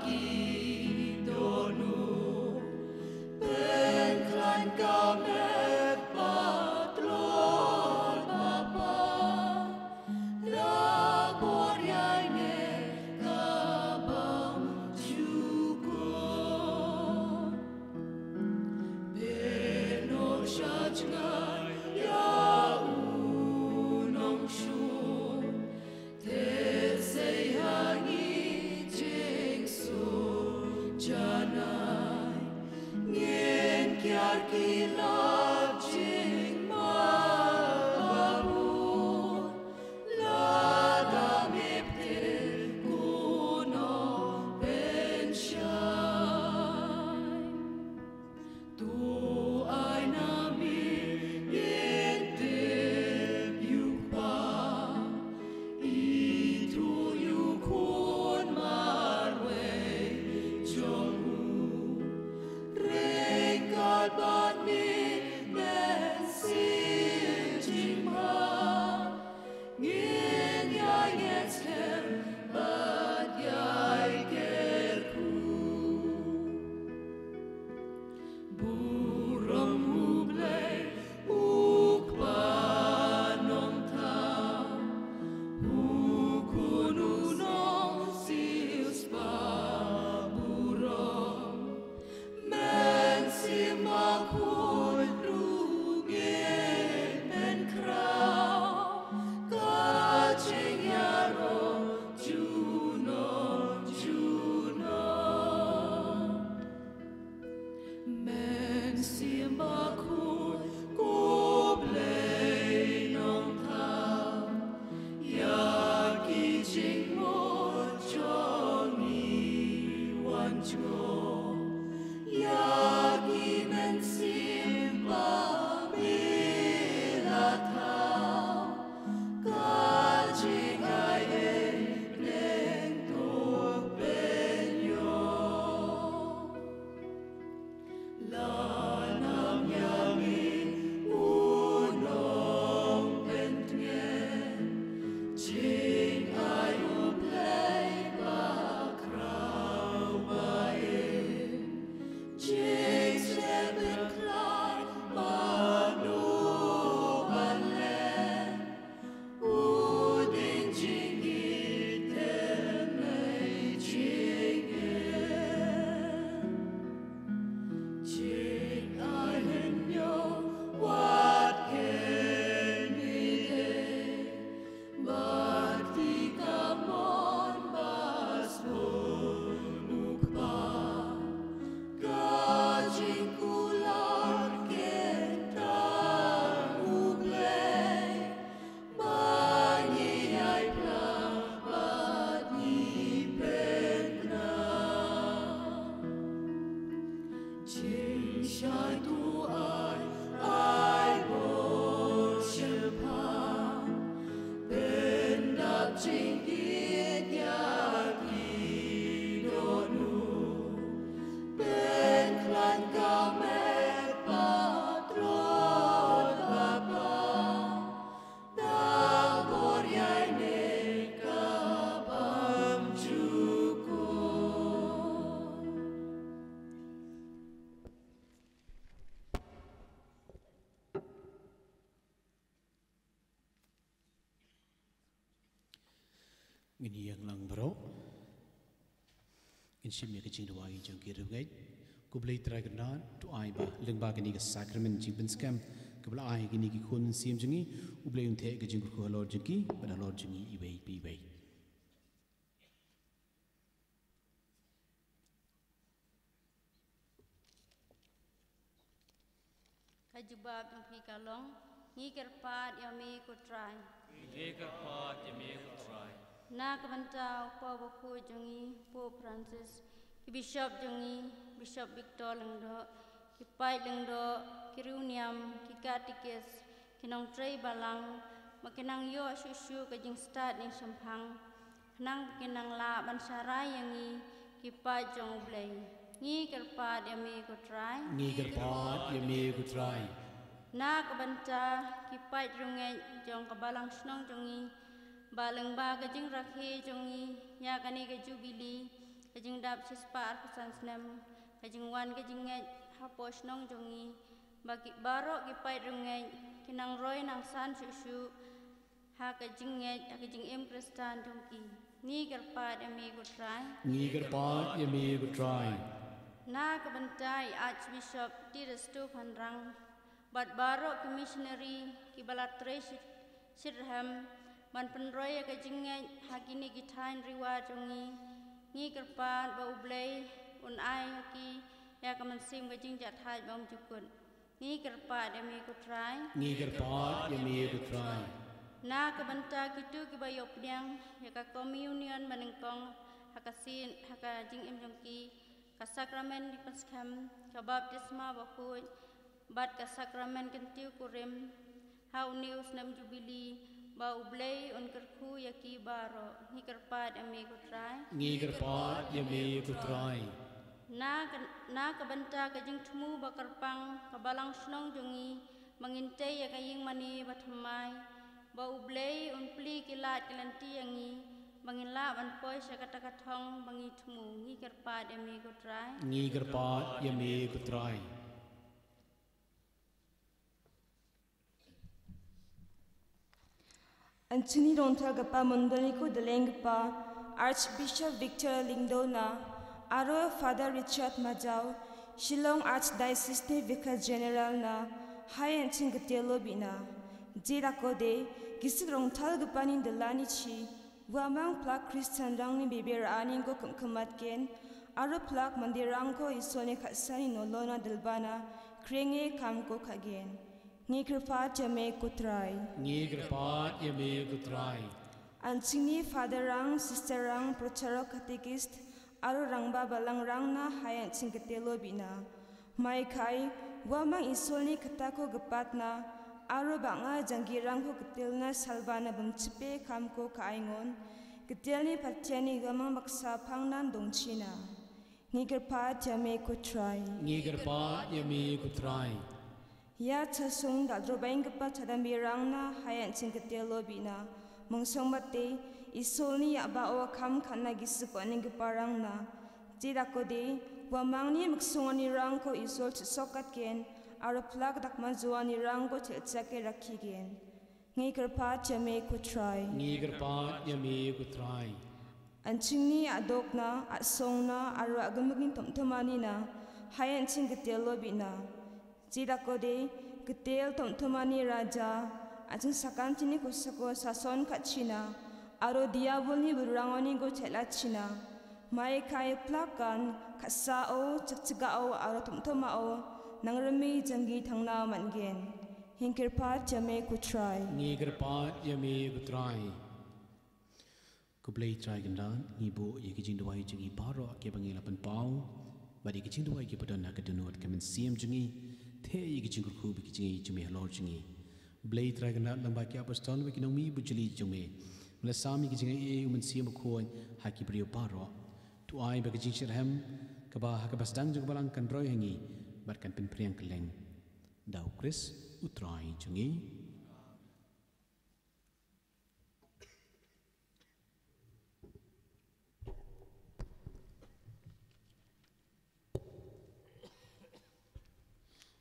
ki dohnud, pynkhlaiñ ka met ba tlot ba pang, da bor ïa ngi ka bym ju kut. Pynnoh sha jngai ïa u nongshun, te sei ha ngi jingsuk janai. Ngin kiar ki lad jingma ba bun, lada me pynthikna u nongpynshai. To ai na me ngin tip ïa u Kpa, ithuh ïa u Khun marwei jong u. Ryngkat bad me mynsiem jingma, ngin ïai ngeit skhem bad ïai kyrkhu. Burom U Blei, U Kpa Nongthaw, U Khun U Nongsiewspah, burom Mynsiem Bakhuid, ko Blei Nongthaw, ïa ki jingmut jong ngi wan jngoh, ïa ki mynsiem ba me la thaw, ka jingai ei bneng to pynïoh. Lada nam ïa ngi u nongpyntngen, jingai U Blei ba khraw ba im, jingsheptieng ba mano ban len, u dieng jingïeit te mei jingim. Jingai hynñiew wat kheiñ ngi dei, bad ki kamon ba sbun U Kpa, ka jingkular keiñ tang U Blei. Ba ngi ïai pla bad ngi pynbna. Jingshai to ai, ai bor shyrkhei. Pyndap jingïeit ïa ki dohnud. Pynkhlaiñ ka met ba tlot ba pang. Da bor ïa ine ka bymjukut. Ngin ïeng lang baroh. Ngin shim ïa ka jingduwai jong ki riewngeit. Ko Blei Trai kyrdan, to ai ba lyngba kane ka sakramen jingpynskhem kaba la ai ha kine ki khun mynsiem jong ngi, U Blei un theh ka jingkyrkhu halor jong ki bad halor jong ngi iwei pa iwei. Ka jubab jong phi ka long, ngi kyrpad ïa me ko Trai. Ngi kyrpad ïa me ko Trai. Na ka bynta u Kpa Bakhuid jong ngi Pope Francis, ki bishop jong ngi, Bishop Victor Lyngdoh, ki paid lyngdoh, ki riewniam, ki katikis, ki nongtrei balang, ba kin nang ïoh shuh shuh ka jingstad jingshemphang, khnang ba kin nang lah ban sharai ïa ngi ki paid jong U Blei. Ngi kyrpad ïa me ko Trai. Ngi kyrpad ïa me ko Trai. Na ka bynta ki paid riewngeit jong ka balang shnong jong ngi, ba lyngba ka jingrakhe jong ngi ïa kane ka jubili, ka jingdap shispah arphew san snem, ka jingwan ka jingngeit hapoh shnong jong ngi, ba ki baroh ki paid riewngeit kin nang roi nang san shuh shuh ha ka jingngeit, ha ka jingim Khristan jong ki. Ngi kyrpad ïa me ko Trai. Ngi kyrpad ïa me ko Trai. Na ka bynta i Archbishop Tiresto Phanrang bad baroh ki missionary kiba la trei shit, shitrhem ban pynroi ïa ka jingngeit ha kine ki thaiñ riewar jong ngi, ngi kyrpad ba U Blei un ai ha ki ïa ka mynsiem ka jingjahthait bymjukut. Ngi kyrpad ïa me ko Trai. Ngi kyrpad ïa me ko Trai. Na ka bynta kito kiba ïoh pdiang ïa ka communion banyngkong ha ka sien, ha ka jingim jong ki, ka sakramen jingpynskhem, ka baptisma bakhuid, bad ka sakramen kyntiew kurim ha une u snem jubili, ba U Blei un kyrkhu ïa ki baroh. Ngi kyrpad ïa me ko Trai. Ngi kyrpad ïa me ko Trai. Na ka, na ka bynta ka jingthmu ba kyrpang ka balang shnong jong ngi, ba ngin tei ïa ka ïingmane bathymmai, ba U Blei un plie ki lad ki lynti ïa ngi, ba ngin lah ban poi sha kata ka thong ba ngi thmu. Ngi kyrpad ïa me ko Trai. Ngi kyrpad ïa me ko Trai. Yn shini rong thaw kpa Mondolniko Deleng kpa Archbishop Victor Lyngdoh na, aro Father Richard Majau, Shillong Archdiocese ni Vicar General na, hai yn shini ka tialo bina. Jila kode, ki sik rong thaw kpa ni delani chi, wa mang plak Christian rang ni bebe ra aning ko kem kemat ken, aro plak mandi rang ko iso ni khatsan ni nolo na delbana, Pyrshang kham ko khagen. Ngi kyrpad ïa me ko Trai. Ngi kyrpad ïa me ko Trai. Yn jingni Father rang, Sister rang, Procharo Catechist, aro rangbah balang rang na ha ïa jingktel lo bina. Mai kai, wa mang Isol ni kata ko kpat na, aro ba nga jang ki rang ko ktel na salba na bym chipe kham ko ka aingon, ktel ni patian ni wa mang baksa phang nan dong china. Ngi kyrpad ïa me ko Trai. Ngi kyrpad ïa me ko Trai. Ïa cha sung da drobain kpa cha dam bi rang na ha ïa ching ktel lo bina. Mung song mate, Isol ni ïa ba o kham khan na gisi ko ning kpa rang na. Ti da ko de, wa mang ni muk sung ni rang ko Isol chi sokat ken, ara plak dak man zua ni rang ko chi chake rakhi ken. Ngi kyrpad ïa me ko Trai. Ngi kyrpad ïa me ko Trai. Yn jingni adok na, asong na, aro agam gin tom tomani na, ha ïa yn jing ktel lo bina. Jida ko de, ktel tom tomani raja, yn jing sakan chini ko sako sason kat china, aro diabol ni burang oni go chela china. Mai kai plakan, kasa o, chak chaka o, aro tom toma o, nang remi janggi thang na man gen. Ngi kyrpad ïa me ko Trai. Ngi kyrpad ïa me ko Trai. Ko Blei Trai Kynrad, ngi buh ïa ki jingduwai jong ngi baroh kiba ngi la pynpaw. Bad ïa ki jingduwai kiba don ha ka dohnud ka mynsiem jong ngi. Theh ïa ki jingkyrkhu bad ki jingïeit jong me halor jong ngi. Blei Trai Kynrad, lyngba ki apostol bad ki nongmihbujli jong me, me la sam ïa ki jingaiei u Mynsiem Bakhuid ha ki briew baroh. To ai ba ka jingshitrhem kaba ha kaba sdang jong ka balang kan roi ha ngi bad kan pynpriang kylleng. Da u Khrist u Trai jong ngi.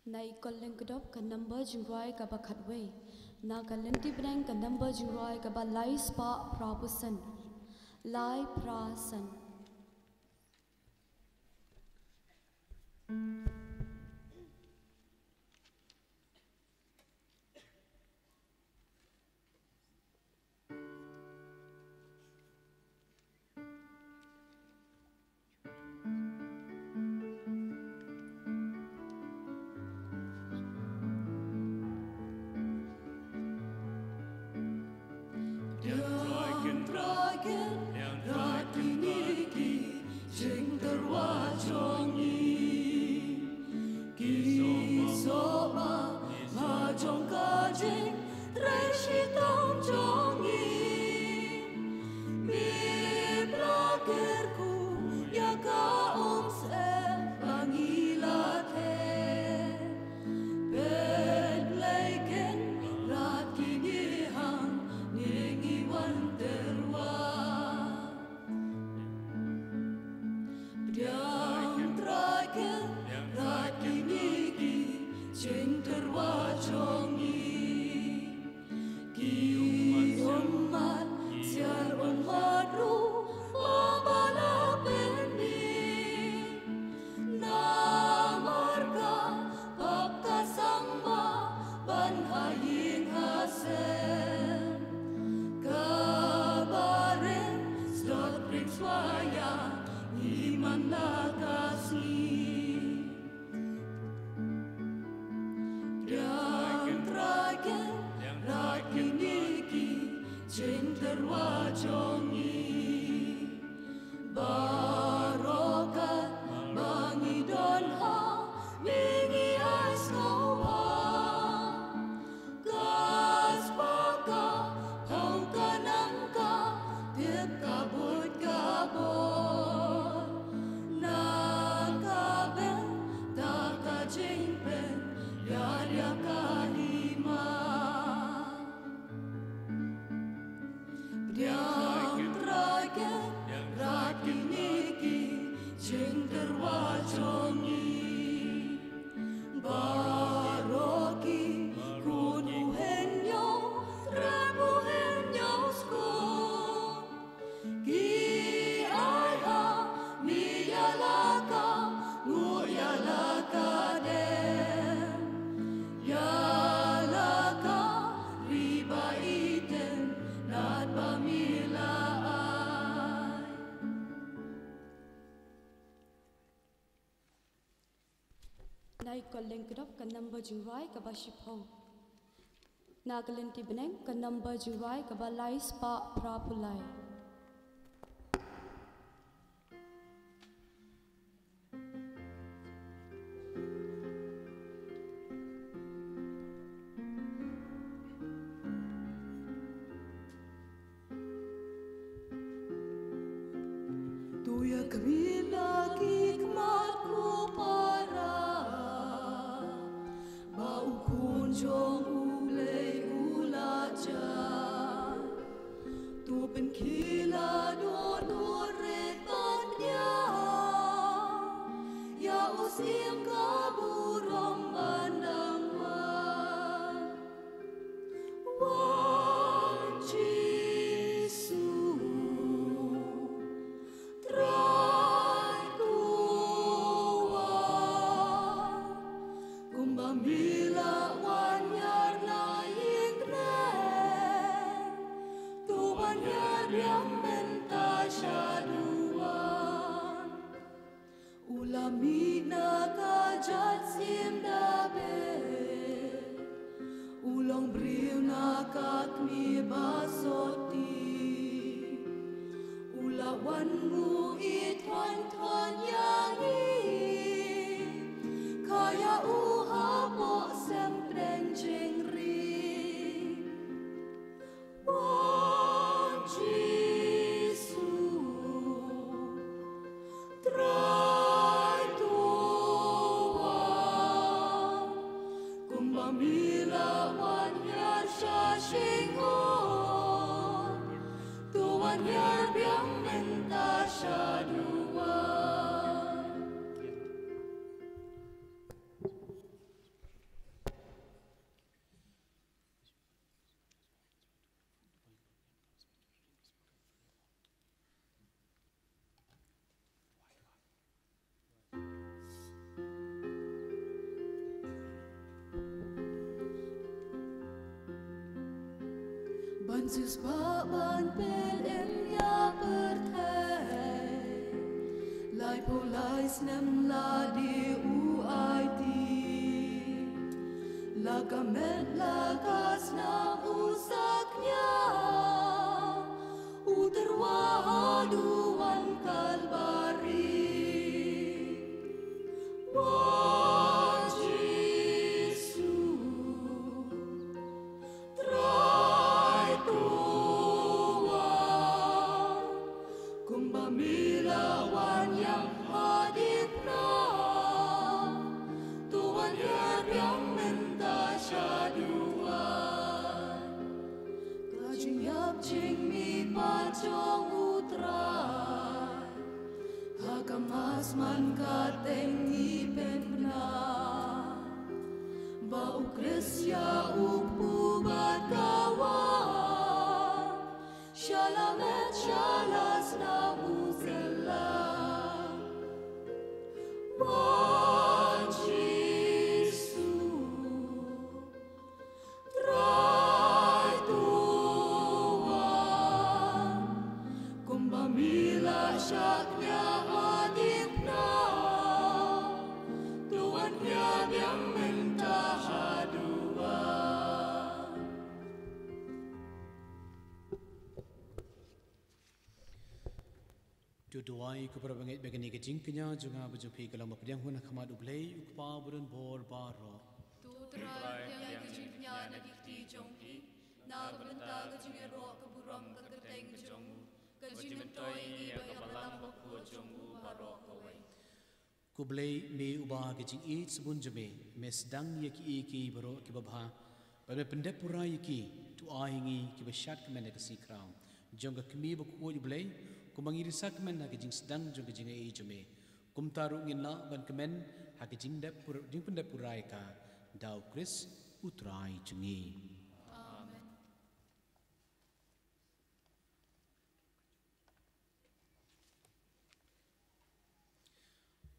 Na i Kolleng Kdop ka number jingrwai kaba khatwei. Na ka lynti bneng ka number jingrwai kaba lai spah phra phew san. Lai phra san. Ka lyngkdop ka number jingrwai kaba shiphew. Na ka lynti bneng ka number jingrwai kaba lai spah phra phew lai. To ïa khmih na ki khmat ko para, ba u Khun jong U Blei u la jan. To pynkhih la dohnud rit ban pdiang ïa u syiem ka burom ban dang wan. Wan Jisu, Trai, to wan. Kumba me la wan hiar na ïing bneng, to wan hiar biang mynta sha duwan. U la mih na ka jait syiem Dabid, u long briew na ka kmie ba sotti. U la wan nguh ïeit thon thon ïa ngi, kha ïa u hapoh sem pdeng jingri. Wan Jisu, Trai, to wan. Kumba me la wan hiar sha shnong, to wan hiar biang mynta sha duwan. Ban siewspah ban pynim ïa pyrthei, laiphew lai snem la die u aiti. La ka met la ka snam u saknia, u tyrwa haduh wan Kalbari. Wan Jisu, Trai, to wan. Kumba me la wan ïa hadien na, to wan hiar biang mynta sha duwan. Ka jingïap jingmihpat jong U Trai, ha ka mass man ka teng ngi pynbna, ba U Khrist ïa u kpu bad ka wan, sha la met sha la snam u kylla. Wan Jisu, Trai, to wan. Kumba me la shah kñia hadien na, to wan kñia biang mynta haduh. To duwai, ko para bangeit, ba kane ka jingkñia jong nga bad jong phi ka long ba pdiang hun ha khmat U Blei U Kpa ba don bor baroh. To Trai, pdiang ka jingkñia na ki kti jong phi, na ka bynta ka jingïaroh ka burom ka kyrteng ka jong u, ka jingmyntoi ïa ngi bad ïa ka Balang Bakhuid jong u baroh kawei. Ko Blei, me uba ka jingïeit shibun jong me, me sdang ïa kiei kiei baroh kiba bha, bad me pyndep pura ïa ki. To ai ha ngi kiba shad kmen ha ka sngi khraw jong ka Kmie Bakhuid U Blei, kumba ngi ri sakmen ha ka jingsdang jong ka jingaiei jong me. Kumta ruh ngin lah ban kmen ha ka jingdep pur-, jingpyndep pura ïa ka, da U Khrist U Trai jong ngi. Amen.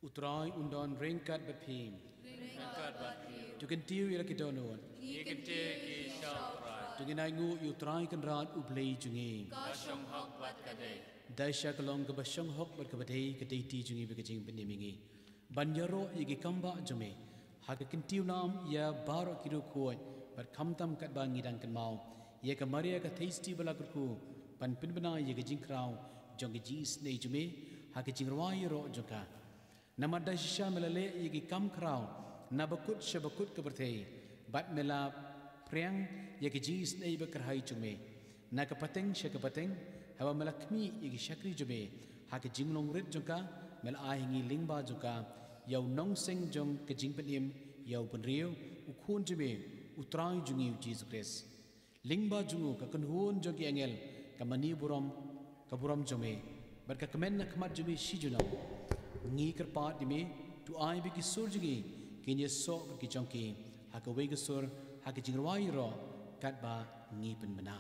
U Trai un don ryngkat bad phi. Ryngkat bad phi. To kyntiew ïa la ki dohnud. Ngi kyntiew ïa ki sha U Trai. To ngin ainguh ïa U Trai Kynrad U Blei jong ngi. Ka shong hok bad ka dei. Dei sha ka long kaba shong hok bad kaba dei, ka dei ti jong ngi bad ka jingpynim ïa ngi ban ïaroh ïa ki kambah jong me Ha ka kyntiew nam ïa baroh ki riewkhuid, bad khamtam katba ngi dang kynmaw ïa ka Maria ka Theisotti ba la kyrkhu, ban pynbna ïa ka jingkhraw jong ka jingisynei jong me ha ka jingrwai ïaroh jong ka. Namar da shisha me la leh ïa ki kam khraw na bakut sha bakut ka pyrthei, bad me la phriang ïa ka jingisynei ba kyrhai jong me. Na ka pateng sha ka pateng, haba me la khmih ïa ki shakri jong me ha ka jinglong rit jong ka, me la ai ha ngi lyngba jong ka ïa u nongseng jong ka jingpynim ïa u bynriew, u Khun jong me, u Trai jong ngi u Jisu Khrist. Lyngba jong u ka kynhun jong ki angel ka mane burom, ka burom jong me, bad ka kmen na khmat jong me shi junom. Ngi kyrpad ïa me, to ai ba ki sur jong ngi kin ïasoh bad ki jong ki ha kawei ka sur, ha ka jingrwai ïaroh katba ngi pynbna.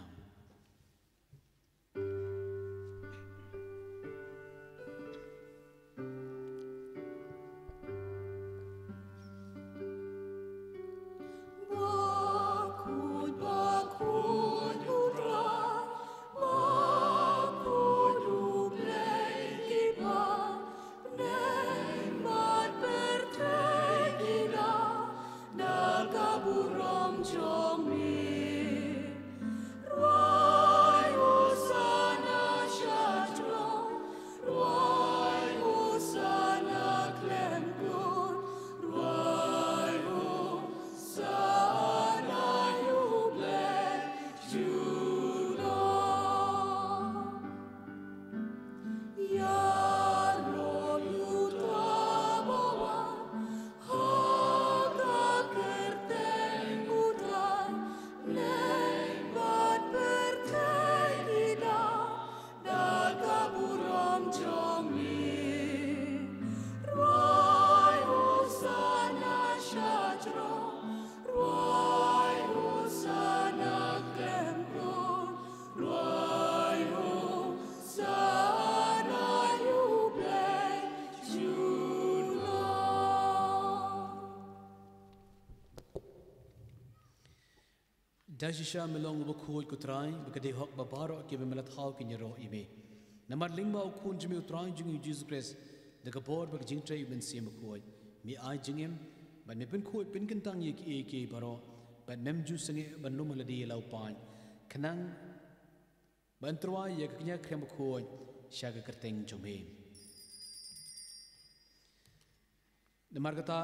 Da shisha me long uba khuid, ko Trai, ba ka dei hok ba baroh kiba me la thaw kin ïaroh ïa me. Namar lyngba u Khun jong me u Trai jong ngi u Jisu Khrist, da ka bor bad ka jingtrei u Mynsiem Bakhuid, me ai jingim, bad me pynkhuid pynkyntang ïa kiei kiei baroh, bad mem ju sangeh ban lum ha lade ïa la u paid, khnang ban tyrwa ïa ka kñia khrem bakhuid sha ka kyrteng jong me. Namar kata,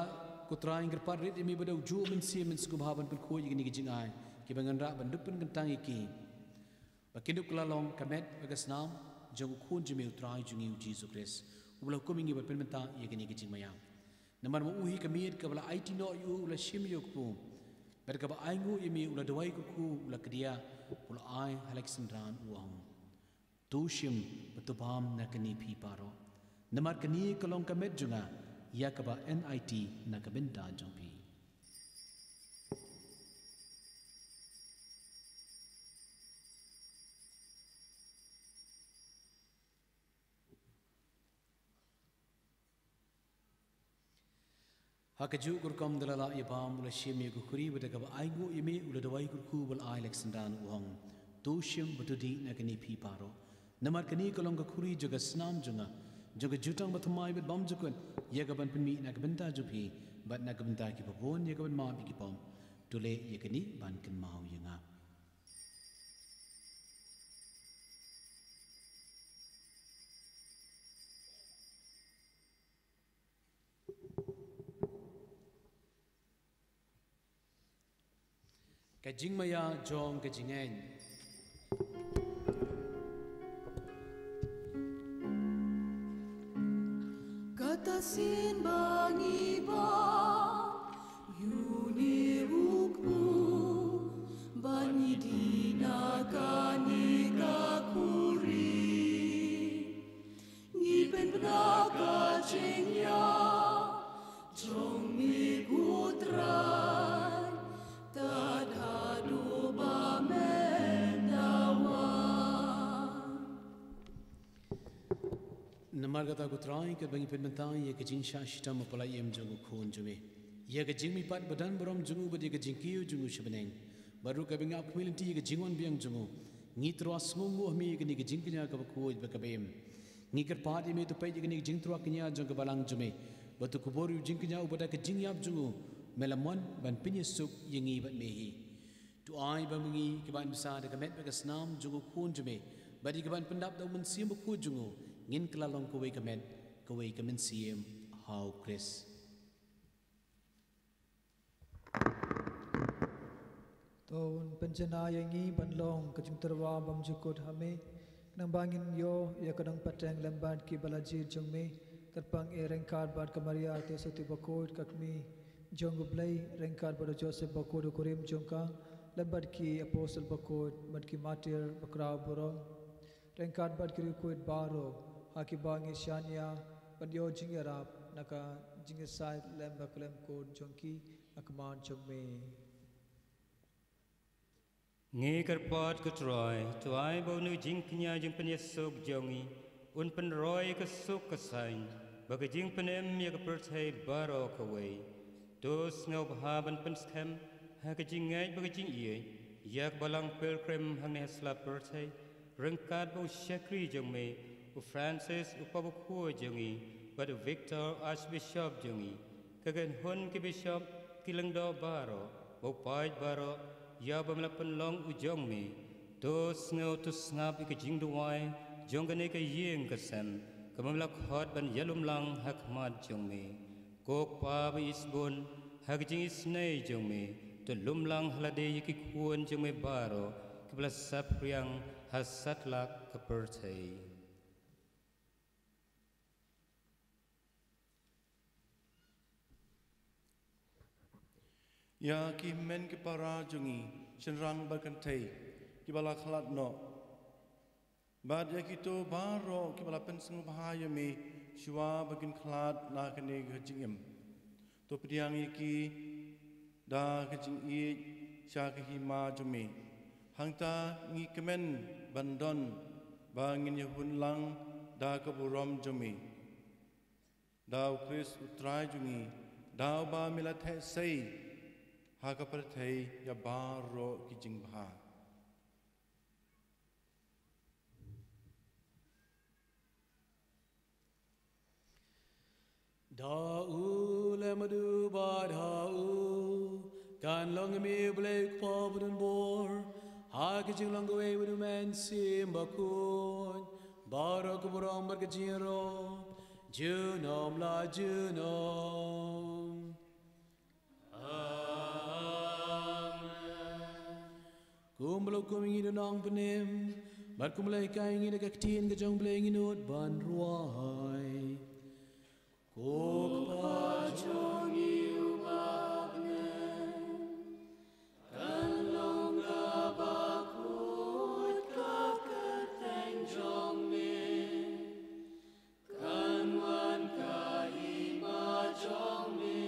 ko Trai, ngi kyrpad rit ïa me ba da u juh u Mynsiem Mynsngew Bha ban pynkhuid ïa kine ki jingai kiba ngan rah ban dup pynkyntang ïa ki, ba kin dup kylla long ka met bad ka snam jong u Khun jong me u Trai jong ngi u Jisu Khrist, uba la hukum ïa ngi ban pynbynta ïa kine ki jingmaïa. Namar ma u hi ka miet kaba la aiti noh ïa u, u la shim ïa u kpu, bad kaba ainguh ïa me u la duwai kyrkhu, u la kdiah, u la ai ha la ki synran, u ong: To shim bad to bam na kane phi baroh, namar kane ka long ka met jong nga, ïa kaba yn aiti na ka bynta jong phi. Ha kajuh ka rukom da la lah ïa bam, u la shim ïa ka khuri, bad da kaba ainguh ïa me u la duwai kyrkhu, u la ai ha la ki synran, u ong: To shim bad to dih na kane phi baroh, namar kane ka long ka khuri jong ka snam jong nga, jong ka jutang bathymmai bad bymjukut, ïa kaban pynmih na ka bynta jong phi bad na ka bynta kiba bun, ïa kaban map ïa ki pop. To leh ïa kane ban kynmaw ïa nga. Ka jingmaïa jong ka jingngeit. Kata sien ba ngi bam ïa une u kpu, ba ngi dih na kane ka khuri. Ngi pynbna ka jingïap jong me ko Trai, tad haduh ba men da wan. Namar kata ko Trai, katba ngi pynbynta ïa ka jingshah shitom ha pala im jong u Khun jong me, ïa ka jingmihpat ba don burom jong u bad ïa ka jingkiew jong u sha bneng, bad ruh kaba ngi ap khmih lynti ïa ka jingwan biang jong u, ngi tyrwa sngewnguh ha me ïa kane ka jingkñia kaba khuid bad kaba im. Ngi kyrpad ïa me to peit ïa kane ka jingtyrwa kñia jong ka balang jong me, bad to kubur ïa u jingkñia uba da ka jingïap jong u, Me la mon ban pynïasuk ïa ngi bad me hi. To ai ba ma ngi kiba ngi bsa da ka met bad ka snam jong u Khun jong me bad ïa kiba ngi pyndap da u Mynsiem Bakhuid jong u, ngin kylla long kawei ka met kawei ka mynsiem ha u Khrist. To un pynjanai ïa ngi ban long ka jingtyrwa bymjukut ha me, khnang ba ngin ïoh ïa ka nongpateng lem bad kiba la jied jong me, kyrpang eh ryngkat bad ka Maria te sopti bakhuid ka kmie jong u Blei, ryngkat bad u Joseph bakhuid u kurim jong ka, lem bad ki apostol bakhuid bad ki martir bakhraw burom, ryngkat bad ki riewkhuid baroh ha kiba ngi shaniah ban ïoh jingïarap na ka jingïasaid lem bad khlem kut jong ki ha khmat jong me. Ngi kyrpad, ko Trai, to ai ba une u jingkñia jingpynïasuk jong ngi un pynroi ka suk ka saiñ bad ka jingpynim ïa ka pyrthei baroh kawei. To sngewbha ban pynskhem ha ka jingngeit bad ka jingïeit ïa ka Balang Pilgrim hangne ha sla pyrthei, ryngkat bad u shakri jong me u Francis, u Pope bakhuid jong ngi, bad u Victor, Archbishop jong ngi, ka kynhun ki bishop, ki lyngdoh baroh bad u paid baroh ïa uba me la pynlong u jong me. To sngew to sngap ïa ka jingduwai jong kane ka ïing ka sem kaba me la khot ban ïalum lang ha khmat jong me. Ko Kpa ba isbun, ha ka jingisynei jong me, to lum lang ha lade ïa ki khun jong me baroh kiba la saphriang ha satlak ka pyrthei. Ïa ki hynmen ki para jong ngi, shynrang bad kynthei kiba la khlad noh, bad ïa kito baroh kiba la pynsngewbha ïa me shuwa ba kin khlad na kane ka jingim, to pdiang ïa ki da ka jingïeit sha ka hima jong me. Hangta ngi kmen ban don ba ngin ïahun lang da ka burom jong me, da u Khrist u Trai jong ngi, da uba me la theh sei ha ka pyrthei ïa baroh ki jingbha. Da u lem bad u bad ha u, kan long ïa me U Blei U Kpa badonbor, ha ka jinglong kawei bad U Mynsiem Bakhuid, baroh ka burom bad ka jingïaroh junom la junom. Amen. Kumba la hukum ïa ngi da u nongpynim bad kumba la hikai ïa ngi da ka ktien ka jong U Blei, ngin nud ban rwai. Ko Kpa jong ngi uba ha bneng, kan long kaba khuid ka kyrteng jong me. Kan wan ka hima jong me,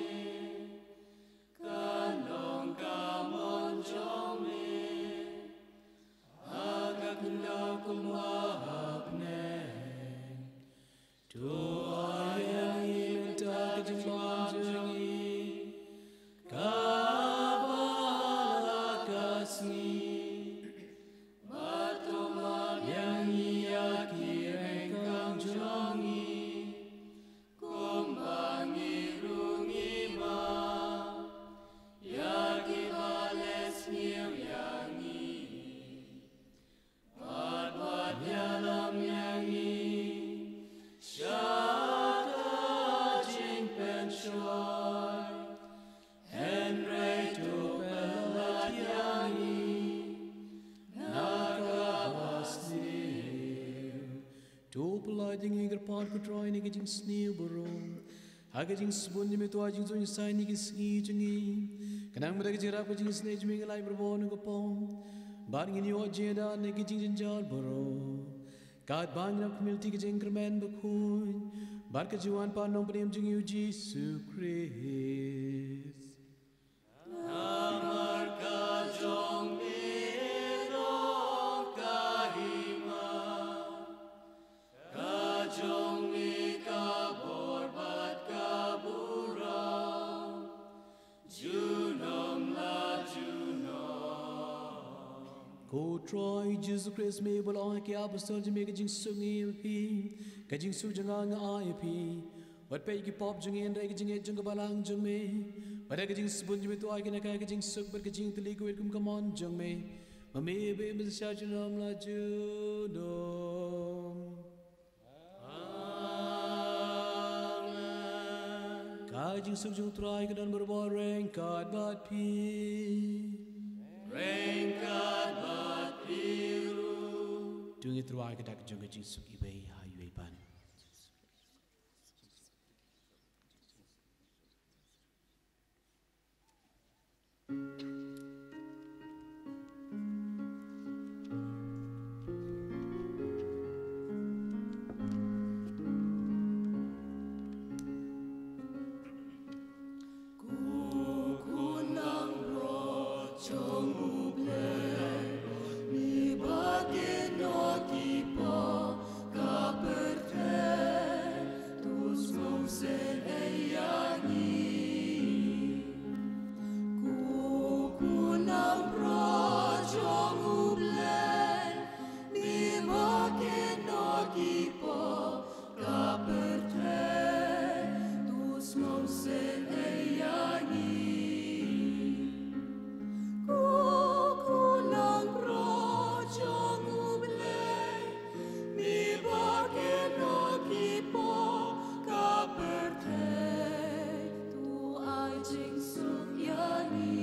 kan long ka mon jong me, ha ka khyndew kumba ha bneng. To ai ïa ngi mynta ka jingbam jong ngi, kaba ha la ka sngi. Bad to map ïa ngi ïa ki ryngkang jong ngi, kumba ngi ruh ngi map ïa kiba leh sniew ïa ngi. Bad wat ïalam ïa ngi sha ka jingpynshoi, hynrei to pynlait ïa ngi na kaba sniew. To pynlait ïa ngi, ko Kpa, ko Trai, na ka jingsniew baroh, ha ka jingsbun jong me, to ai jingsuk jingsaiñ ïa ki sngi jong ngi, khnang ba da ka jingïarap ka jingisynei jong me ngin lait barabor na ka pop, bad ngin ïoh jingïada na ki jingjynjar baroh, katba ngin ïakhmih lynti ka jingkyrmen bakhuid bad ka jingwan pat nongpynim jong ngi, U Jisu Khrist. Namar ka jong me long ka hima, ka jong me ka bor bad ka burom, junom la junom. Ko Trai Jisu Khrist, me ba la ong ha ki apostol jong me, ka jingsuk ngi ai ïa phi, ka jingsuk jong nga nga ai ïa phi. Wat peit ïa ki pop jong ngi, hynrei ïa ka jingngeit jong ka balang jong me. Bad da ka jingsbun jong me to ai kane ka, ka jingsuk bad ka jingtylli kawei kum ka mon jong me, ba me ba im shisha junom la junom. Amen. Ka jingsuk jong U Trai ka don barabor ryngkat bad phi. Ryngkat bad phi ruh. To ngin tyrwa ïa ka dak jong ka jingsuk iwei ha iwei ban. Ko khun langbrot jong U Blei, me ba kynnoh ki pop ka pyrthei, to sngewsih ïa ngi. Ko khun langbrot jong U Blei, me ba kynnoh ki pop ka pyrthei, to sngewsih ïa ngi. Ko khun langbrot jong U Blei, me ba kynnoh ki pop ka pyrthei, to ai jingsuk ïa ngi.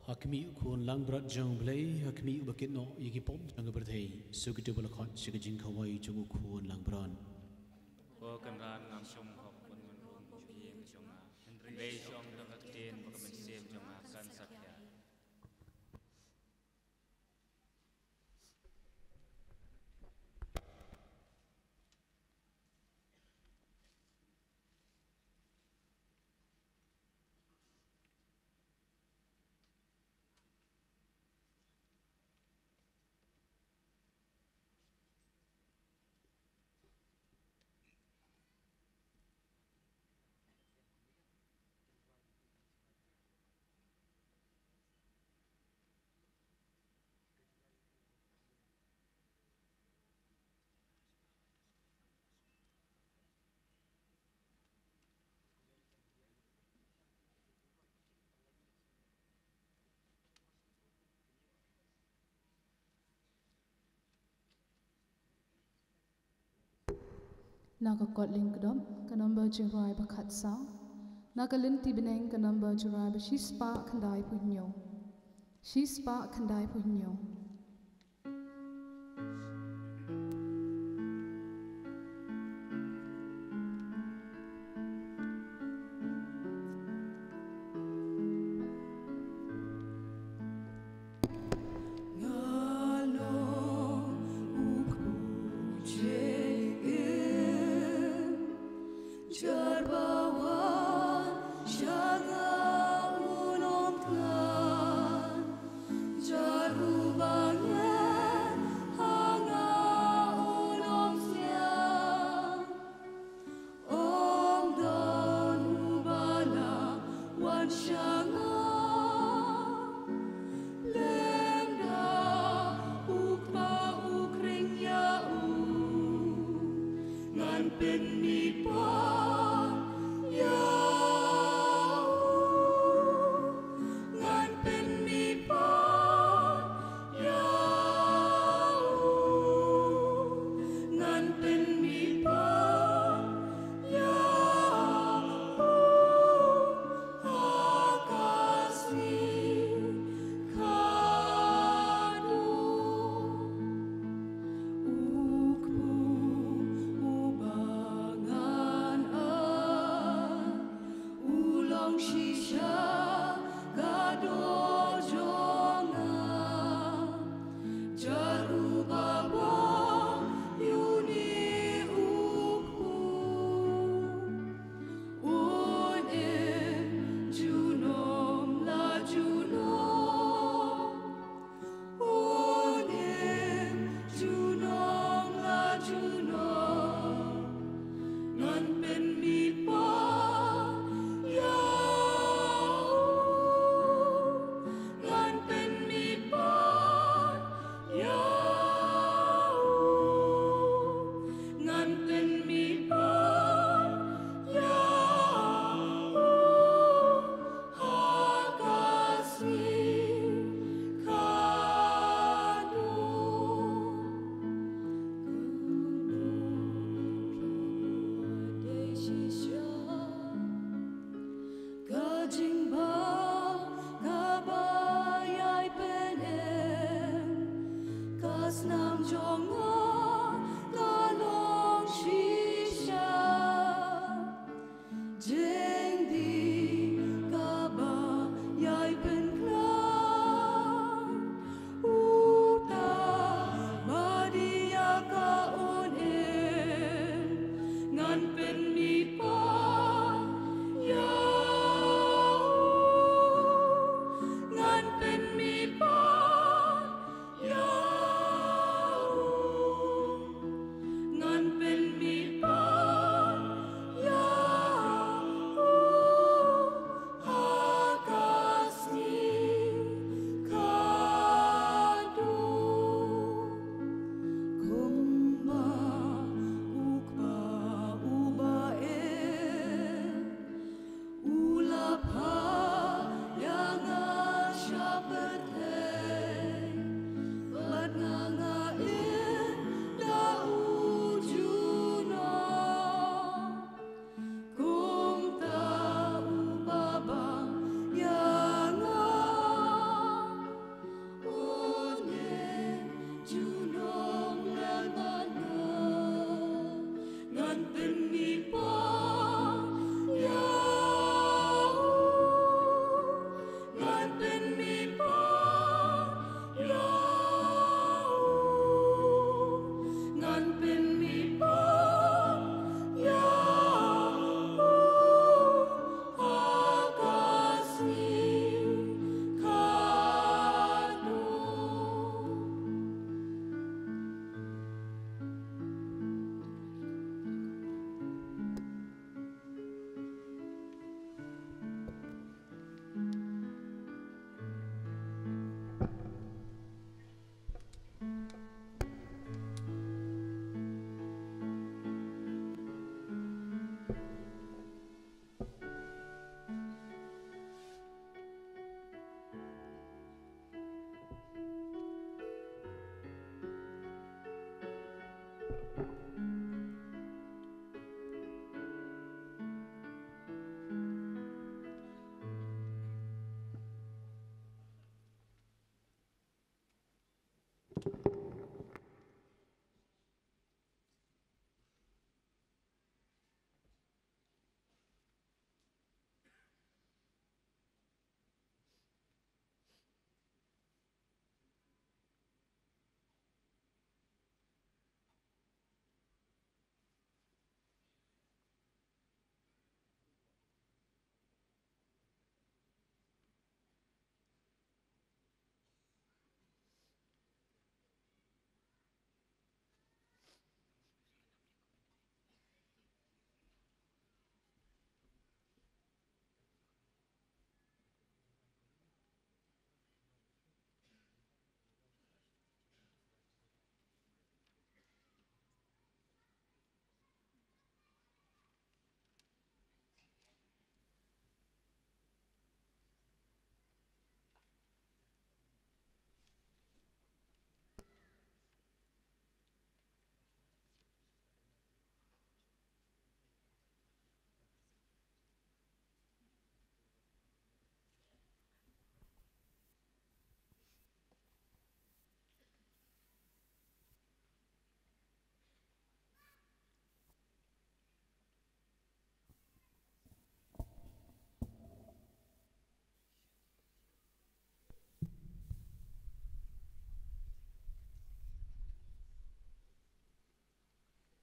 Ha khmih U Khun langbrot jong U Blei, ha khmih uba kynnoh ïa ki pop jong ka pyrthei, suk ïa uto uba la khot sha ka jingkhawai jong U Khun langbrot. Ko Kynrad, ngam shym hok ban wan rung ha ka ïing jong nga, hynrei shong tang ka ktien bad ka mynsiem jong nga kan sa khia. Na ka kot lyngkdop, ka nombar jingrwai ba khatsaw. Na ka lynti bneng, ka nombar jingrwai ba shispah khyndaiphew hynñiew. Shispah khyndaiphew hynñiew. Nga long u kpu jingim, jar ba wan sha nga un ym thngan, jar uba ngen ha nga un ym sliang. Ym don uba lah wan sha nga, lymda u Kpa u khring ïa u. Ngan pynmih pat ïa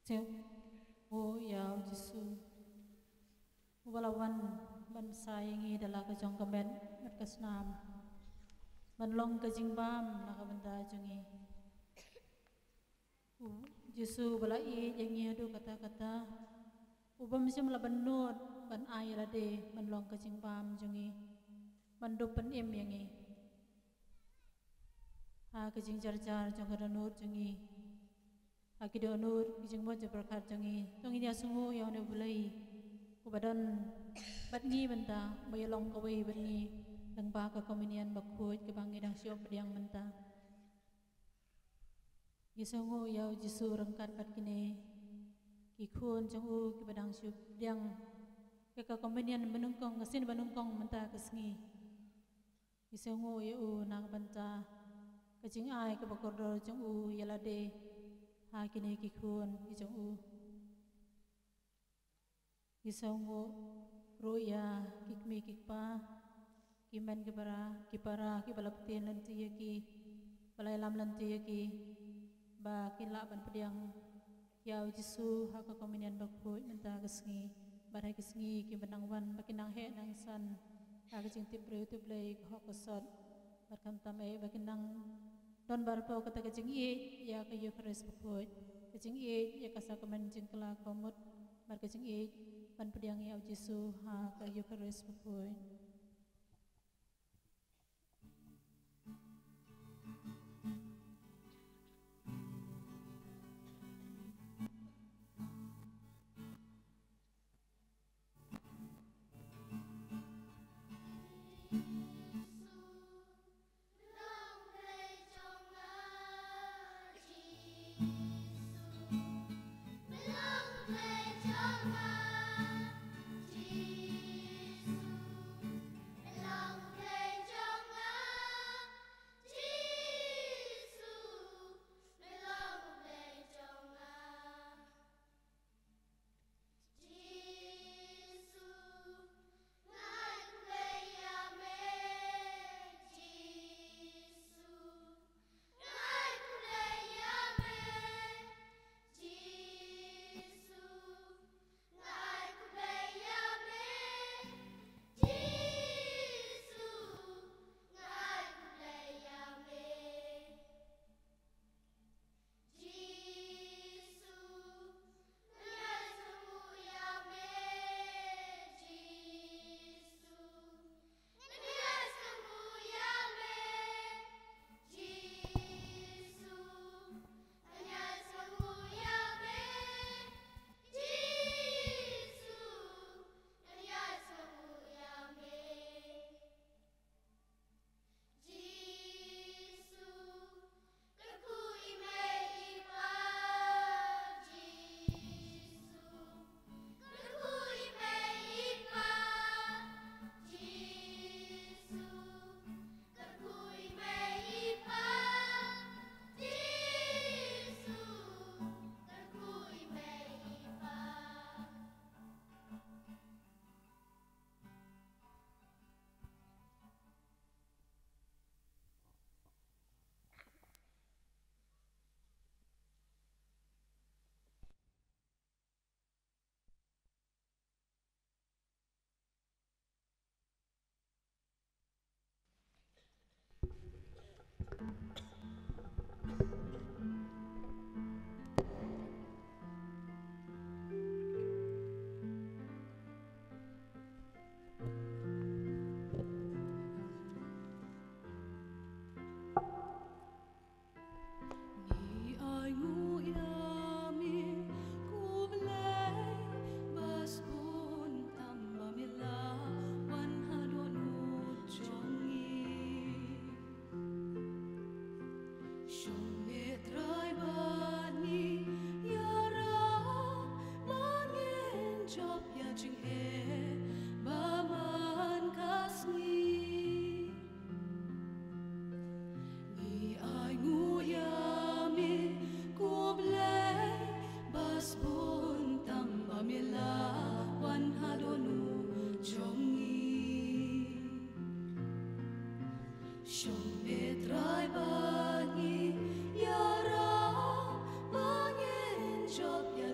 Te u ïa u Jisu uba la wan ban sa ïa ngi da la ka jong ka met bad ka snam, ban long ka jingbam na ka bynta jong ngi. U Jisu uba la ïeit ïa ngi haduh katta katta, u bym shym la bynnud ban ai ïa lade ban long ka jingbam jong ngi, ban dup pynim ïa ngi ha ka jingjarjar jong ka dohnud jong ngi, ha ki dohnud ki jingmut jingpyrkhat jong ngi. To ngin ïa sngewnguh ïa une u Blei uba don bad ngi mynta, uba ïalong kawei bad ngi lyngba ka Komunion Bakhuid kaba ngi dang shu pdiang mynta. Ngi sngewnguh ïa u Jisu ryngkat bad kine ki khun jong u kiba dang shu pdiang ïa ka Komunion banyngkong, ka sien banyngkong mynta ka sngi. Ngi sngewnguh ïa u na ka bynta ka jingai kaba kordor jong u ïa lade ha kine ki khun ki jong u. Ngi sngewnguh ruh ïa ki kmie ki kpa, ki mei ki para, ki para kiba la btin lynti ïa ki, ba la ïalam lynti ïa ki, ba kin lah ban pdiang ïa u Jisu ha ka Komunion Bakhuid mynta ka sngi, bad ha ki sngi kiba nang wan, ba kin nang heh nang san ha ka jingtip briew tip Blei, ka hok ka sot, bad khamtam eh ba kin nang don baroh kata ka jingïeit ïa ka Eukharist Bakhuid, ka jingïeit ïa ka Sakramen Jingkylla kaba mut, bad ka jingïeit ban pdiang ïa u Jisu ha ka Eukharist Bakhuid. Ngi ainguh ïa me, ko Blei, ba sbun tam ba me la wan ha dohnud jong ngi. Shong me Trai bad ngi ïarap ba ngin jop ïa jingeh ba man ka sngi. Ngi ainguh ïa me, ko Blei, ba sbun tam ba me la wan ha dohnud jong ngi. Shong me Trai bad ngi ïarap ba ngin jop ïa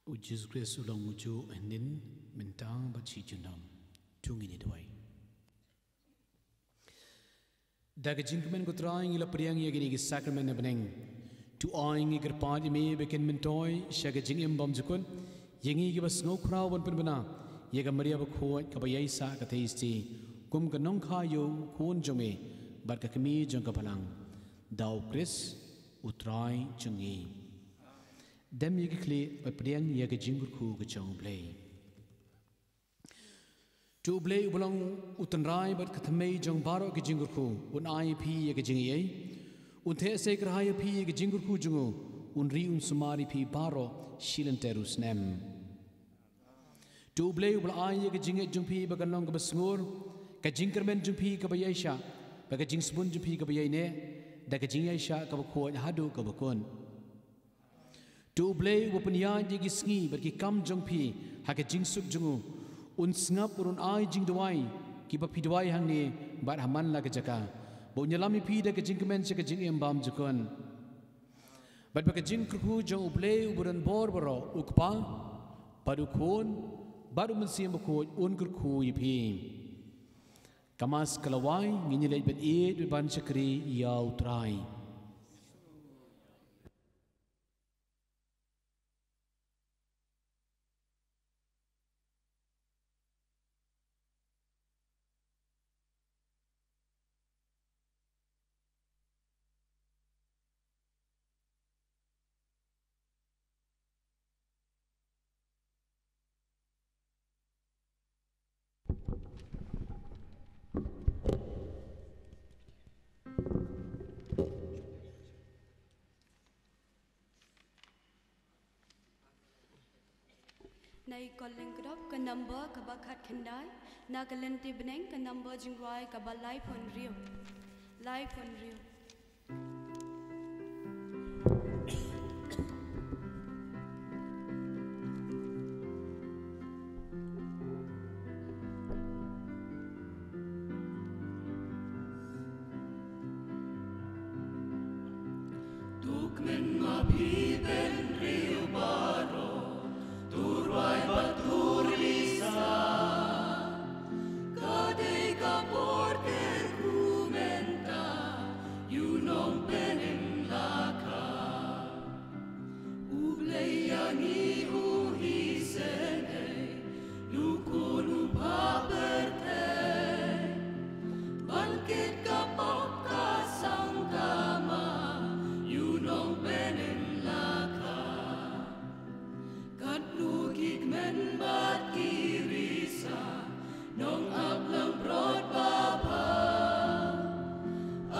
U Jisu Khrist u long ujuh hynnin, mynta bad shi junom. To ngin ïa duwai. Da ka jingkmen ko Trai ngi la pdiang ïa kine ki sakramen na bneng. To ai ngi kyrpad ïa me ba kin myntoi sha ka jingim bymjukut ïa ngi kiba sngew khraw ban pynbna ïa ka Maria bakhuid kaba ïaisah ka theisotti kum ka nongkha ïa u Khun jong me bad ka kmie jong ka Balang. Da u Khrist u Trai jong ngi. Dem ïa ki khlieh bad pdiang ïa ka jingkyrkhu ka jong U Blei. To U Blei uba long u tynrai bad ka thymmei jong baroh ki jingkyrkhu, un ai ïa phi ïa ka jingaiei, un theh sei kyrhai ïa phi ïa ka jingkyrkhu jong u, un ri un sumar ïa phi baroh shi lynter u snem. To U Blei uba la ai ïa ka jingngeit jong phi ba kan long kaba sngur, ka jingkyrmen jong phi kaba ïaishah, bad ka jingsbun jong phi kaba ïaineh, da ka jingïaishah kaba khuid haduh kaba kut. To U Blei uba pynïaid ïa ki sngi bad ki kam jong phi ha ka jingsuk jong u, un sngap bad un ai jingduwai kiba phi duwai hangne bad ha man la ka jaka, ba un ïalam ïa phi da ka jingkmen sha ka jingim bymjukut. Bad ba ka jingkyrkhu jong U Blei uba don bor baroh, U Kpa bad U Khun bad U Mynsiem Bakhuid un kyrkhu ïa phi. Ka Mass ka la wai, ngin ïa leit ban ïeit bad ban shakri ïa U Trai. Na i Kol Lyngkdop ka number kaba khatkhyndai, na ka lynti bneng ka number jingrwai kaba laiphew hynriew. Laiphew hynriew. To kmen ma phi bynriew baroh, to rwai bad to risa. Ka dei ka por kyrkhu mynta, ïa u Nongpynim Lakha. U Blei ïa ngi u isynei, u Khun u ba pyrthei. Ban kit ka pop ka sangkama, ïa u Nongpynim Lakha. Katno ki kmen bad ki risa, nong ap langbrot ba bha.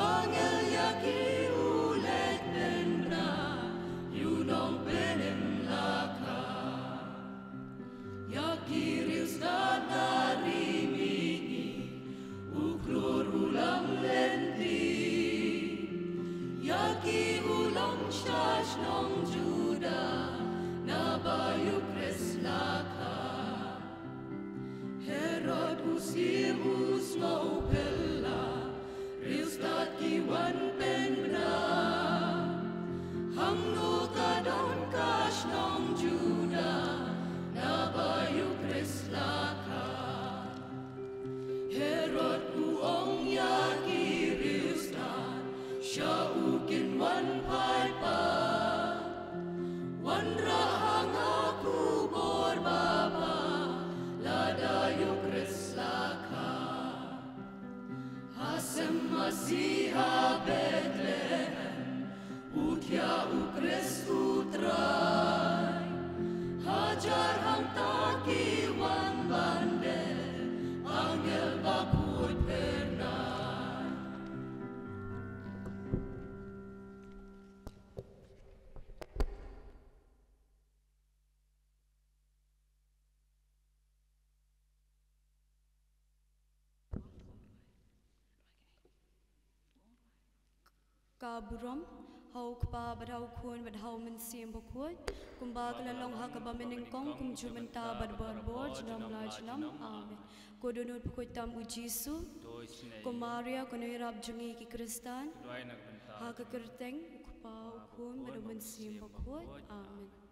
Angel ïa ki u leit pynbna, ïa u Nongpynim Lakha. Ïa ki riewstad na ri mihngi, u khlur u lam lynti. Ïa ki u long sha shnong Juda, naba ïa u Khrist la kha. Herod u siem u sngewphylla, riewstad ki wan pynbna. Hangno ka don ka shnong Juda, naba ïa u Khrist la kha. Herod u ong ïa ki riewstad, sha u kin wan phai pat. Wanrah ha nga khubor ba bha, lada ïa u Khrist la kha. Ha sem masi ha Bethlehem, u thiah u Khrist u Trai. Hajar hangta ki wan ban leh, Ka burom ha u Kpa bad ha u Khun bad ha u Mynsiem Bakhuid, kumba ka la long ha kaba mynnyngkong, kumjuh mynta bad barabor, junom la junom. Amen. Ko dohnud bakhuid tam u Jisu. Ko Maria, ko nongïarap jong ngi ki Khristan. Ha ka kyrteng u Kpa, u Khun bad u Mynsiem Bakhuid. Amen.